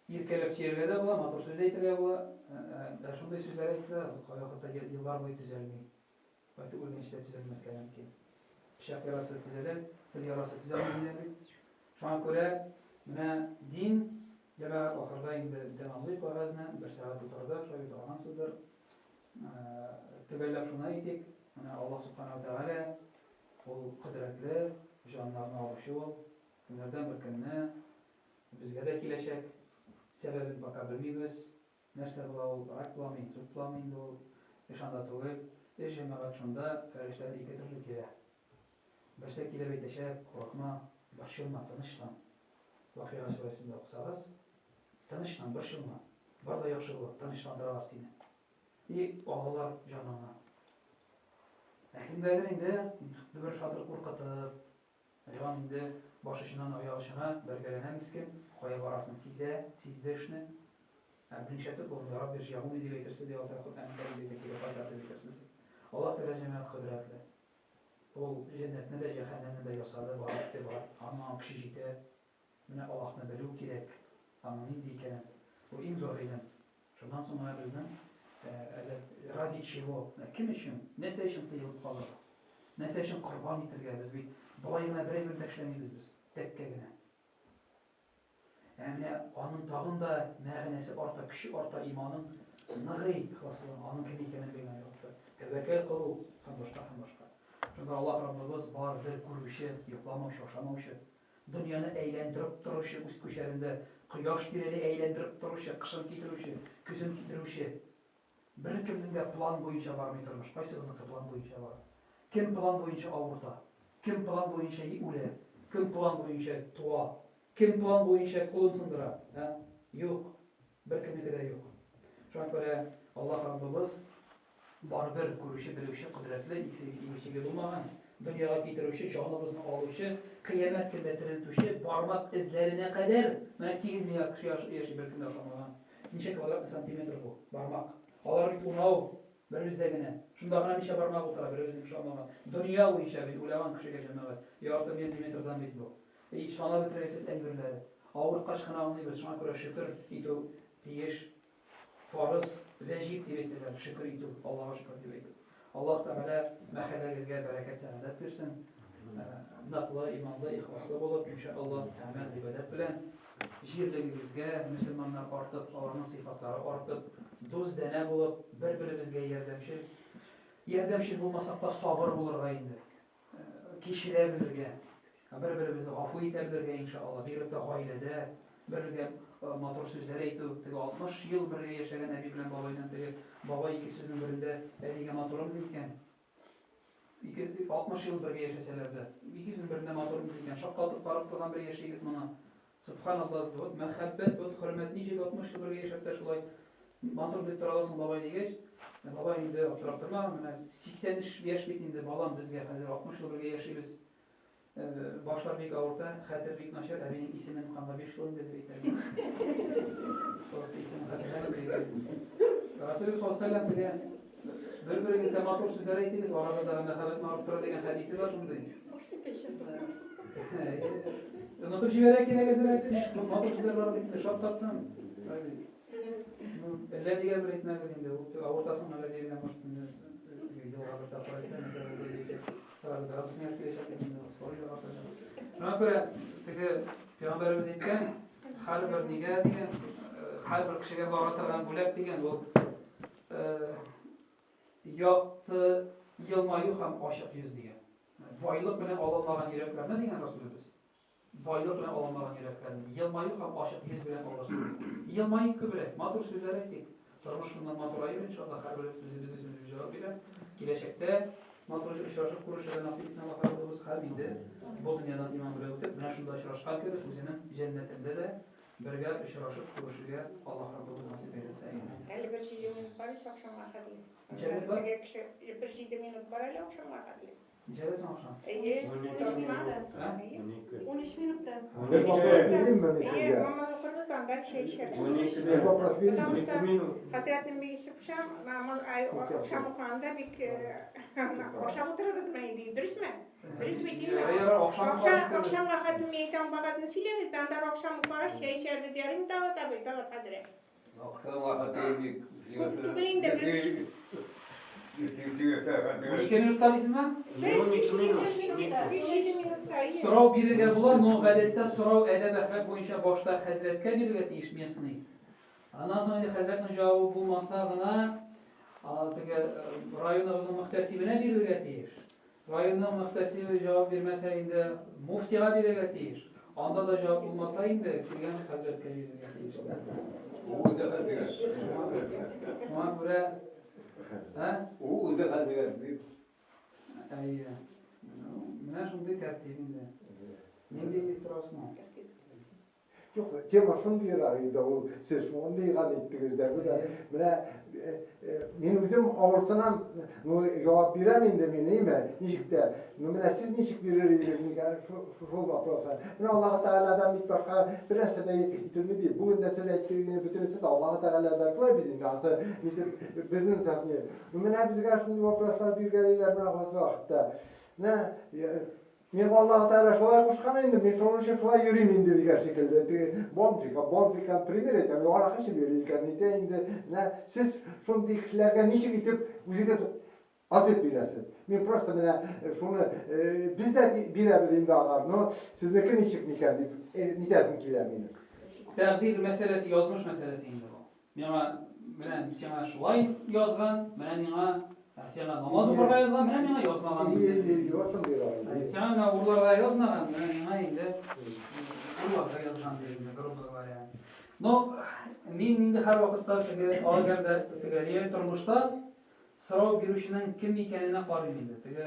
Иркәләп сөяргә дә була, матур сүз дә әйтергә була. Ә шундый сүзләр әйтсә, кайвакытта еллар буе төзәлми. Кайтып үлгәнче дә төзәлмәскә мөмкин. Пычак ярасы төзәлә, тел ярасы төзәлми диләр бит. Шуңа күрә менә дин җәмәгать ахырда инде тәмамлыйк вәгазьне, бер сәгать утырдык, шулай бит аргансыздыр. Төгәлләп шуны әйтик, менә Аллаһ Субханаһу ва Тәгалә ул кодрәтле, җаннарны алучы ул. Көннәрдән бер көнне Безгә дә киләчәк. Сәбәбен пока белмибез. Нәрсә була ул, рак буламы, инсульт буламы инде ул. Эш анда түгел. Эш, җәмәгать, шунда, фәрештәләр ике төрле килә. Берсе килеп әйтәчәк, курыкма, борчылма, тынычлан. Вакыйга сүрәсендә укысагыз, тынычлан, борчылма, бар да яхшы була, тынычландыралар сине. И алалар җаныңны. Ә кемгәдер инде дөбер-шатыр куркытып, Җан инде баш очыннан аяк очына бәргәләнә мескен, кая барасын сизә, сизде эшне. Ә нишләтеп булмый, Рабби рҗигуни дип әйтерсез, ди Аллаһ Коръән Кәримдә кире кайтар дип әйтерсез. Аллаһ Тәгалә җәмәгать кодрәтле. Ул җәннәтне дә, җәһәннәмне дә ясады, бар итте, бар. Аның аңа көче җитә. Менә Аллаһны белү кирәк. Аның нинди икәнен. Бу иң зур гыйлем. Шуннан соң менә безнең әле ради чего, кем өчен, нәрсә өчен тыелып калырга, нәрсә өчен корбан итергә, без бит болай гына бер әйбер дә эшләмибез без, тәккә генә. Ә менә аның тагын да мәгънәсе арта, көче арта, иманың ныгый, ихласлыгың, аның кем икәнен белгән вакытта. Тәвәккәл кылу һәм башка һәм башка. Шунда Аллаһ Раббыбыз бар бер күрүче, йокламаучы, ашамаучы, дөньяны әйләндереп торучы үз күчәрендә, кояш тирәли әйләндереп торучы, кышын китерүче, көзен китерүче. Беркемнең дә план буенча бармый тормыш. Кайсыгызныкы план буенча бара? Кем план буенча авырта? Кем план буенча үлә? Кем план буенча туа? Кем план буенча кулын сындыра? Ә? Юк. Беркемнеке дә юк. Шуңа күрә Аллаһ Раббыбыз барыбер күрүче, белүче, кодрәтле, иге-чиге булмаган, дөньяга китерүче, җаныбызны алучы, кыямәт көндә терелтүче, бармак эзләренә кадәр, менә 8 миллиард кеше яши, беркем дә ошамаган. Ничә квадратный сантиметр бу бармак? Алар бит унау, беребездә генә. Шунда гына ничә бармак утыра, беребезнең ошамаган. Дөнья буенча бит уйлаган кешегә, җәмәгать, ярты миллиметрдан бит бу. И санап бетергесез әйберләре. Авырткач кына аңлыйбыз, шуңа күрә шөкер итү тиеш. Фарыз, вәҗиб дип әйтәләр, шөкер итү, Аллага шөкер дип әйтү. Аллаһ Тәгалә мәхәлләгезгә бәрәкәт, сәгадәт бирсен. Ныклы, иманлы, ихласлы булып, иншаллаһ, гамәл, гыйбадәт белән җирлегегезгә мөселманнар артып, аларның сыйфатлары артып, дус-данә булып, бер-беребезгә ярдәмчел, ярдәмчел булмасак та сабыр булырга инде. Кичерә белергә, бер-беребезне гафу итә белергә, иншалла, бигрәк тә гаиләдә бер-бергә матур сүзләр әйтү, теге 60 ел бергә яшәгән әби белән бабайдан теге бабай ике сүзнең берендә әбигә матурым ди икән. Ике, 60 ел бергә яшәсәләр дә, ике сүзнең берендә матурым ди икән. Шаккатып карап торган бер яшь егет моңа. Сөбханалла, вот мәхәббәт, вот хөрмәт, ничек 60 ел бергә яшәп тә шулай матур дип тора аласың, бабай дигәч, бабай инде аптырап тормаган, менә 83 яшь бит инде, балам, безгә хәзер 60 ел бергә яшибез. Башлар бик авырта, хәтер бик начар, әбинең исемен онытканга 5 ел инде дип әйтә. Просто исемен хәтерләмим дип әйтә. Расулыбыз саллаллаһу алейһи ва сәлләм бер-берегезгә матур сүзләр әйтегез, арагыздагы мәхәббәтне арттырыр дигән хәдисе бар шундый. Онытып җибәрә кирәк әзрәк. Матур сүзләр бар бит, шаккатсын. Әллә нигә бер әйтмәгез инде, ул авыртасың әллә дигән может инде елга бер тапкыр әйтсәң, нәрсә булды диячәк. Сразу градусны киләчәк инде, сорый да артачак. Шуңа күрә теге пәйгамбәребез әйткән, һәрбер нигә дигән, һәрбер кешегә бара торган бүләк дигән ул якты елмаю һәм ачык йөз дигән. Байлык белән алынмаган йөрәкләрне дигән Расулебез. Байлык белән алынмаган йөрәкләрне елмаю һәм ачык йөз белән алырсың дигән. Елмаек күбрәк, матур сүзләр әйтик. Тормыш шуннан матураер, иншалла, һәрберебез үзебез үзебезгә җавап бирә. Киләчәктә матур очрашып күрешергә насыйп итсен Аллаһ Раббыбыз һәм инде бу дөньядан иман белән үтеп, менә шунда очрашкан кебек үзенең җәннәтендә дә бергә очрашып күрешергә Аллаһ Раббыбыз насыйп әйләсә. Әле бер җиде минут бар ич ахшамга хәтле. Ничә минут бар? Теге кеше бер җиде минут бар әле ахшамга хәтле. Ничәдә соң ахшам? Әйе. 12 минут. Ә? 12. 13 минутта. Бер вопрос бирим ме мин Әйе, сезгә? намаз укырбыз, анда чәй эчәрбез. Бер вопрос бирим Потому ме? что минут. хәзрәтнең бик эше пошам, намаз ай ахшам укыганда бик ашап утырырбызмы инде, дөресме? Дөрес бит инде. Ярар, ярар, ахшам Ахшам, ахшамга хәтле мин әйтәм, вәгазьне сөйләгез, аннары ахшам укыгач чәй эчәрбез, ярыймы Давыт абый, Давыт хәзрәт? Ахшамга хәтле бик. Күп түгел инде, бер 12 минутта дисезме? Биш җиде минутта, әйе. Сорау бирергә була, но гадәттә сорау әдәп-әхлак буенча башта хәзрәткә бирергә тиеш местный. Аннан соң инде хәзрәтнең җавабы булмаса гына, теге районыбызның мөхтәсибенә бирергә тиеш. Районның мөхтәсибе җавап бирмәсә инде муфтига бирергә тиеш. Анда да җавап булмаса инде килгән хәзрәткә бирергә тиеш. Ул үзе хәзрәт. Шуңа күрә, ә? Ул үзе хәзрәт дип. Әйе. Менә шундый тәртип инде. Нинди сорау соң? Юк, тема шундыйрак иде ул, сез шундыйган иттегез дә. Менә, менә э, э, мин үзем авырсынам, ну, җавап бирәм инде мин, әйме, ничек тә. Ну, менә сез ничек бирер идегез микән шул вопросны? Менә Аллаһ Тәгаләдән бит башка бер нәрсә дә ителми ди. Бүген дә сез әйттегез, бөтенесе дә Аллаһ Тәгаләдән шулай бит инде, анысы нитеп безнең затны. Ну, менә безгә шундый вопрослар биргәлиләр менә кайсы вакытта. Менә э, Миңа Аллаһ Тәгалә шулай кушкан инде, мин шуның өчен шулай йөрим инде дигән шикелле. Теге бомжика, бомжика пример әйтәм, аракы эчеп йөри икән, нитә инде. Менә сез шундый кешеләргә ничек итеп үзегез ответ бирәсез? Мин просто менә шуны без дә бирәбез инде аңар, но сезнеке ничек микән дип нитәсем килә минем. Тәкъдир мәсьәләсе, язмыш мәсьәләсе инде бу. Миңа менә сиңа шулай язган, менә миңа сиңа намаз укырга язган, менә миңа язмаган. Сиңа менә урларга язмаган, менә миңа инде урларга язган инде, грубо говоря. Но мин инде һәрвакытта теге әгәр дә теге реаль тормышта сорау бирүченең кем икәненә карыйм инде. Теге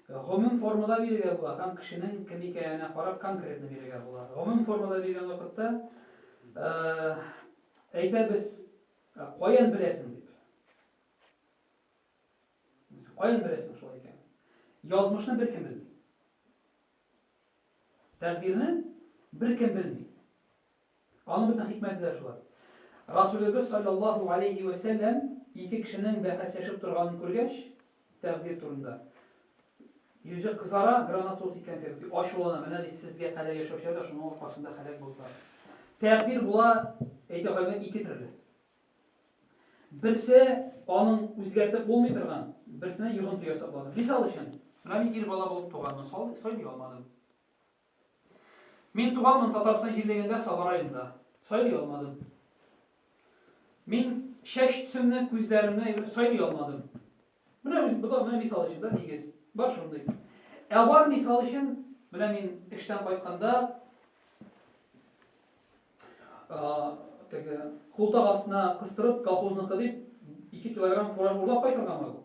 гомум формада бирергә була һәм кешенең кем икәненә карап конкретно бирергә була. Гомум формада биргән вакытта Әйтәбез, каян беләсең дип. Каян беләсең шулай икән? Язмышны беркем белми. Тәкъдирне беркем белми. Аның бөтен хикмәте дә шулай. Расулебез саллаллаһу алейхи ва сәлләм ике кешенең бәхәсләшеп торганын күргәч, тәкъдир турында. Йөзе кызара, гранат суы сипкән кебек, ди, ачулана, менә ди, сезгә кадәр яшәүчеләр дә шуның аркасында һәлак булдылар. Тәкъдир була, әйтә галимнәр, ике төрле. Берсе аның үзгәртеп булмый торган, берсенә йогынты ясап була. Мисал өчен, менә мин ир бала булып туганмын, сайлый алмадым. Мин туганмын Татарстан җирлегендә Саба районында. Сайлый алмадым. Мин чәч төсемне, күзләремне сайлый алмадым. Менә үз бу да менә мисал өчен да нигез. Бар шундый. Ә бар мисал өчен, менә мин эштән кайтканда теге култык астына кыстырып колхозныкы дип 2 килограмм фураж урлап кайтырга могу.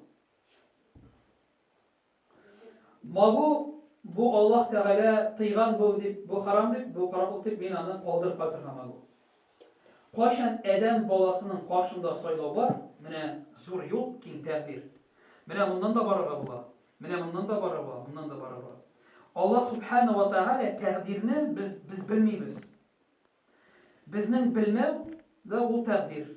Могу бу Аллаһ Тәгалә тыйган бу дип, бу харам дип, бу караклык дип мин аны калдырып кайтырга могу. Кайчан адәм баласының каршында сайлау бар, менә зур юл, киң тәкъдир. Менә моннан да барырга була, менә моннан да барырга була, моннан да барырга була. Аллаһ Субхана ва Тәгалә тәкъдирне без без белмибез. Безнең белмәү дә ул тәкъдир.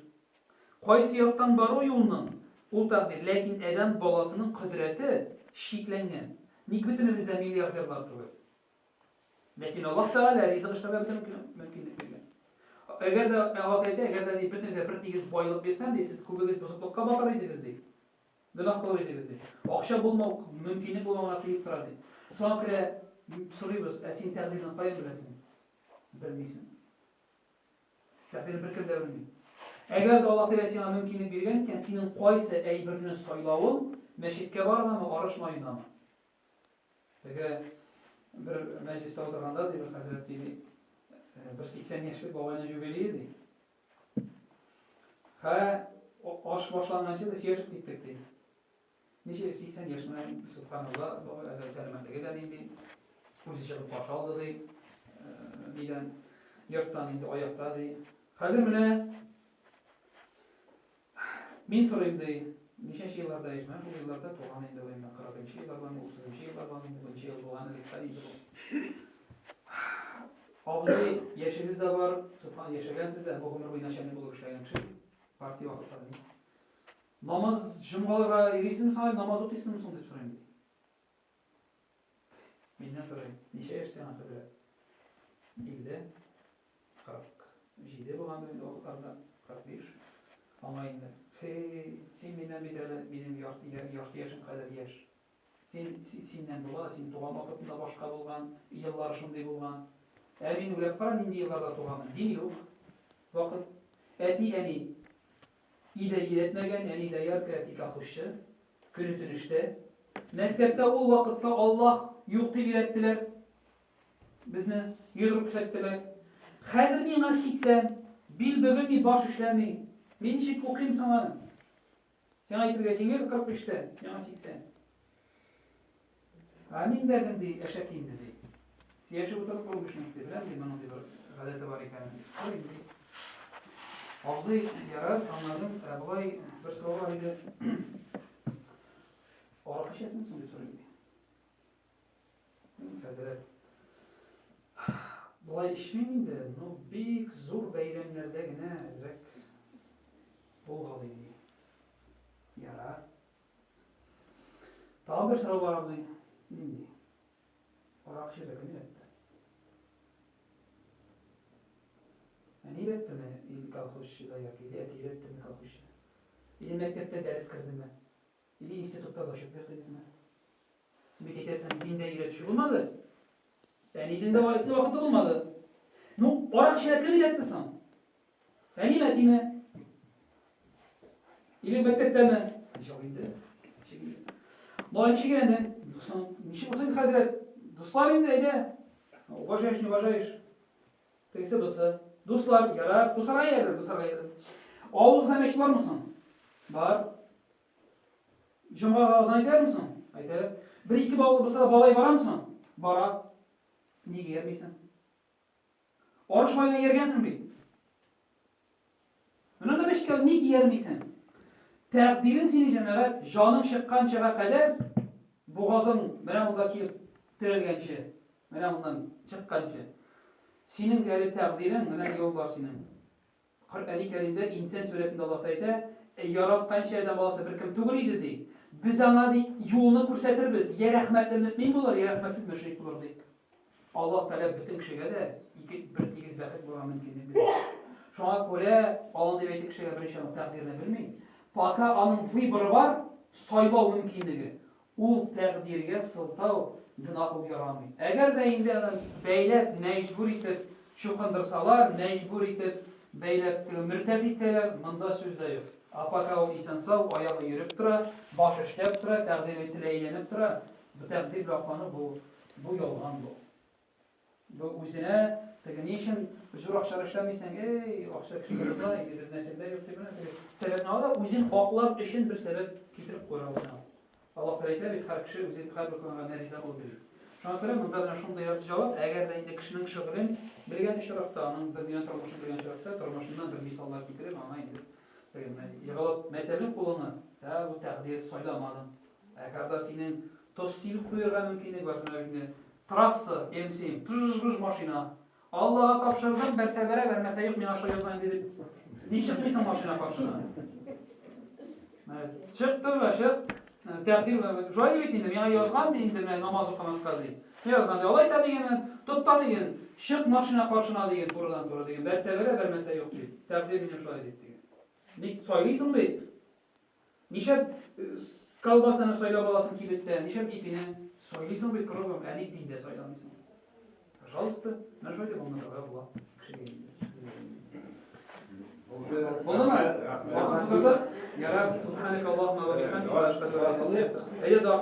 Кайсы яктан бару юлның, ул тәкъдир. Ләкин адәм баласының кодрәте чикләнгән. Ник бөтенебез дә миллиардерлар түгел? Ләкин Аллаһ Тәгалә ризык эшләргә бөтен мөмкинлек биргән. Әгәр дә Аллаһ әйтә, әгәр дә ди, бөтенегезгә бер тигез байлык бирсәм, ди, сез күбегез бозыклыкка батар идегез, ди. Гөнаһ кылыр идегез, ди. Акча булмау, мөмкинлек булмау гына тыеп тора, ди. Шуңа күрә сорыйбыз, ә син тәкъдирне каян беләсең? Белмисең. Тәкъдирне беркем дә белми. Әгәр дә Аллаһ Тәгалә сиңа мөмкинлек биргән икән, синең кайсы әйберне сайлавың, мәчеткә барыргамы, арыш маенамы? Теге бер мәҗлестә утырганда, ди, бер хәзрәт сөйли, бер 80 яшьлек бабайның юбилее, ди. Хә, аш башланганчы да сөйләшеп киттек, ди. Ничә 80 яшь менә, субханалла, бабай әле сәламәтлеге дә нинди. Үзе чыгып каршы алды, ди. Нидән, йорттан инде аякта, ди. Хәзер менә Мин сорыйм, ди, ничәнче елларда яши? Менә шул елларда туган инде бу, инде 40 нчы еллардан, 30 нчы еллардан инде, бу ничә ел булган элек хәл инде бу. Абзый, яшегез дә бар, субхан, яшәгәнсез дә, бу гомер буе начальник булып эшләгән кеше, партия вакытларында. Намаз җомгаларга йөрисеңме соң, намаз укыйсыңмы соң дип сорыйм, ди. Миннән сорый, ничә яшь сиңа, хәзрәт? 50. 47 булган инде вакытларда, 45. Аңа инде, хей, син миннән бит әле, минем ярты, ярты яшем кадәр яшь. Син, синнән була, син туган вакытында башка булган, еллар шундый булган. Ә мин уйлап кара, нинди елларда туганмын. Дин юк. Вакыт. Әти-әни өйдә өйрәтмәгән, әни доярка, әти колхозчы. Көне-төн эштә. Мәктәптә ул вакытта Аллаһ юк дип өйрәттеләр. Безне йодрык күрсәттеләр. Хәзер миңа 80, бил бөгелми, баш эшләми. Мин ничек укыйм соң аны? Сиңа әйтергә җиңел, 45-тә, миңа 80. Ә мин дә ди, әшәке инде ди. Сөйләшеп утырып 45 минут ди, беләм ди, моның ди бер гадәте бар икәнен. Сорыйм ди. Абзый, ярар, аңладым. Ә болай бер сорау бар иде. Аракы эчәсеңме соң дип сорыйм ди. Хәзрәт, болай эчмим инде, но бик зур бәйрәмнәрдә генә әзрәк булгалый ди. Ярар. Тагын бер сорау бар, абзый. Нинди? Арак эчәргә кем өйрәтте? Әни өйрәттеме или колхозчы да яки или әти өйрәттеме колхозчы? Или мәктәптә дәрес кердеме? Или институтта зачет бирдегезме? Син бит әйтәсең, диндә өйрәтүче булмады. Әнидән дә вакыты вакыты булмады. Ну, арак эчәргә кем өйрәтте соң? Әниме, әтиме? Или мәктәптәме? Ничек инде? Ничек инде? Болай ничек инде? Соң, ничек булсын, хәзрәт? Дуслар инде, әйдә. Уважаешь, не уважаешь? Тегесе бусы. Дуслар, ярар, дусларга ярар, дусларга ярар. Авылыгызда мәчет бармы соң? Бар. Җомгага азан әйтәме соң? Әйтә. Бер-ике балалы булса да балай барамы соң? Бара. Нигә йөрмисең? Арыш маена йөргәнсең бит. Менә анда мәчеткә ник йөрмисең? Тәкъдирең синең җәмәгать, җаның чыкканчага кадәр бугазың менә монда килеп терәлгәнче, менә моннан чыкканчы. Синең әле тәкъдирең, менә юл бар синең. Коръәни Кәримдә Инсан сүрәсендә Аллаһ Тәгалә әйтә, Әй, яратканчы адәм баласы беркем түгел иде, ди. Без аңа, ди, юлны күрсәтербез, йә рәхмәтле мөэмин булыр, йә рәхмәтсез мөшрик булыр, ди. Аллаһ Тәгалә бөтен кешегә дә ике бер тигез бәхет булырга мөмкинлек бирә. Шуңа күрә алан дип әйтә кешегә беренче аның тәкъдирне белми. Пока аның выборы бар, сайлау мөмкинлеге, Ул тәкъдиргә сылтау гөнаһ ул ярамый. Әгәр дә инде аны бәйләп, мәҗбүр итеп чукындырсалар, мәҗбүр итеп бәйләп теге мөртәт итсәләр, монда сүз дә юк. А пока ул исән-сау, аягы йөреп тора, башы эшләп тора, тәкъдире теле әйләнеп тора, бу тәкъдир белән аклану бу, бу ялган бу. Бу үзенә теге ни өчен зур акчалар эшләмисең? Эй, акча кеше боза, инде бер нәрсә юк дип менә теге сәбәпне ала, үзен аклар өчен бер сәбәп китереп куя үзенә. Аллаһ Тәгалә әйтә бит, һәр кеше үзе һәрбер кылган риза булып йөри. Шуңа күрә монда менә шундый җавап, әгәр дә инде кешенең шөгылен белгән очракта, аның дөнья тормышын белгән очракта, тормышыннан бер мисаллар китереп, аңа инде егылып мәтәлү кулыңы, ә бу тәкъдир сайламадың. Әгәр дә синең тоз сибеп куярга мөмкинлек бар, менә инде Трасса, М7, тыж-быж машина. Аллага тапшырдым, бәрсә бәрә, бәрмәсә юк, миңа шулай язган инде дип. Ник чыкмыйсың машина каршына? Чык тор да чык. Тәкъдир шулай дип инде, миңа язган ди инде, менә намаз укымаска ди. Ни язган ди? Алайса дигән, тотта дигән, чык машина каршына дигән, турыдан-туры дигән, бәрсә бәрә, бәрмәсә юк ди. Тәкъдир минем шулай дип дигән. Ник сайлыйсың бит? Нишләп колбасаны сайлап аласың кибеттә, нишләп ипине сайлыйсың бит кругом, ә ник диндә сайламыйсың? Пожалуйста, менә шулай дип аңлатырга була кешегә инде. Булдымы? Вакыт тутырдык. Ярар, субханак Аллаһумма ва бихамдика, ашһаду ан ла илаһа илля анта. Әйдә, дога.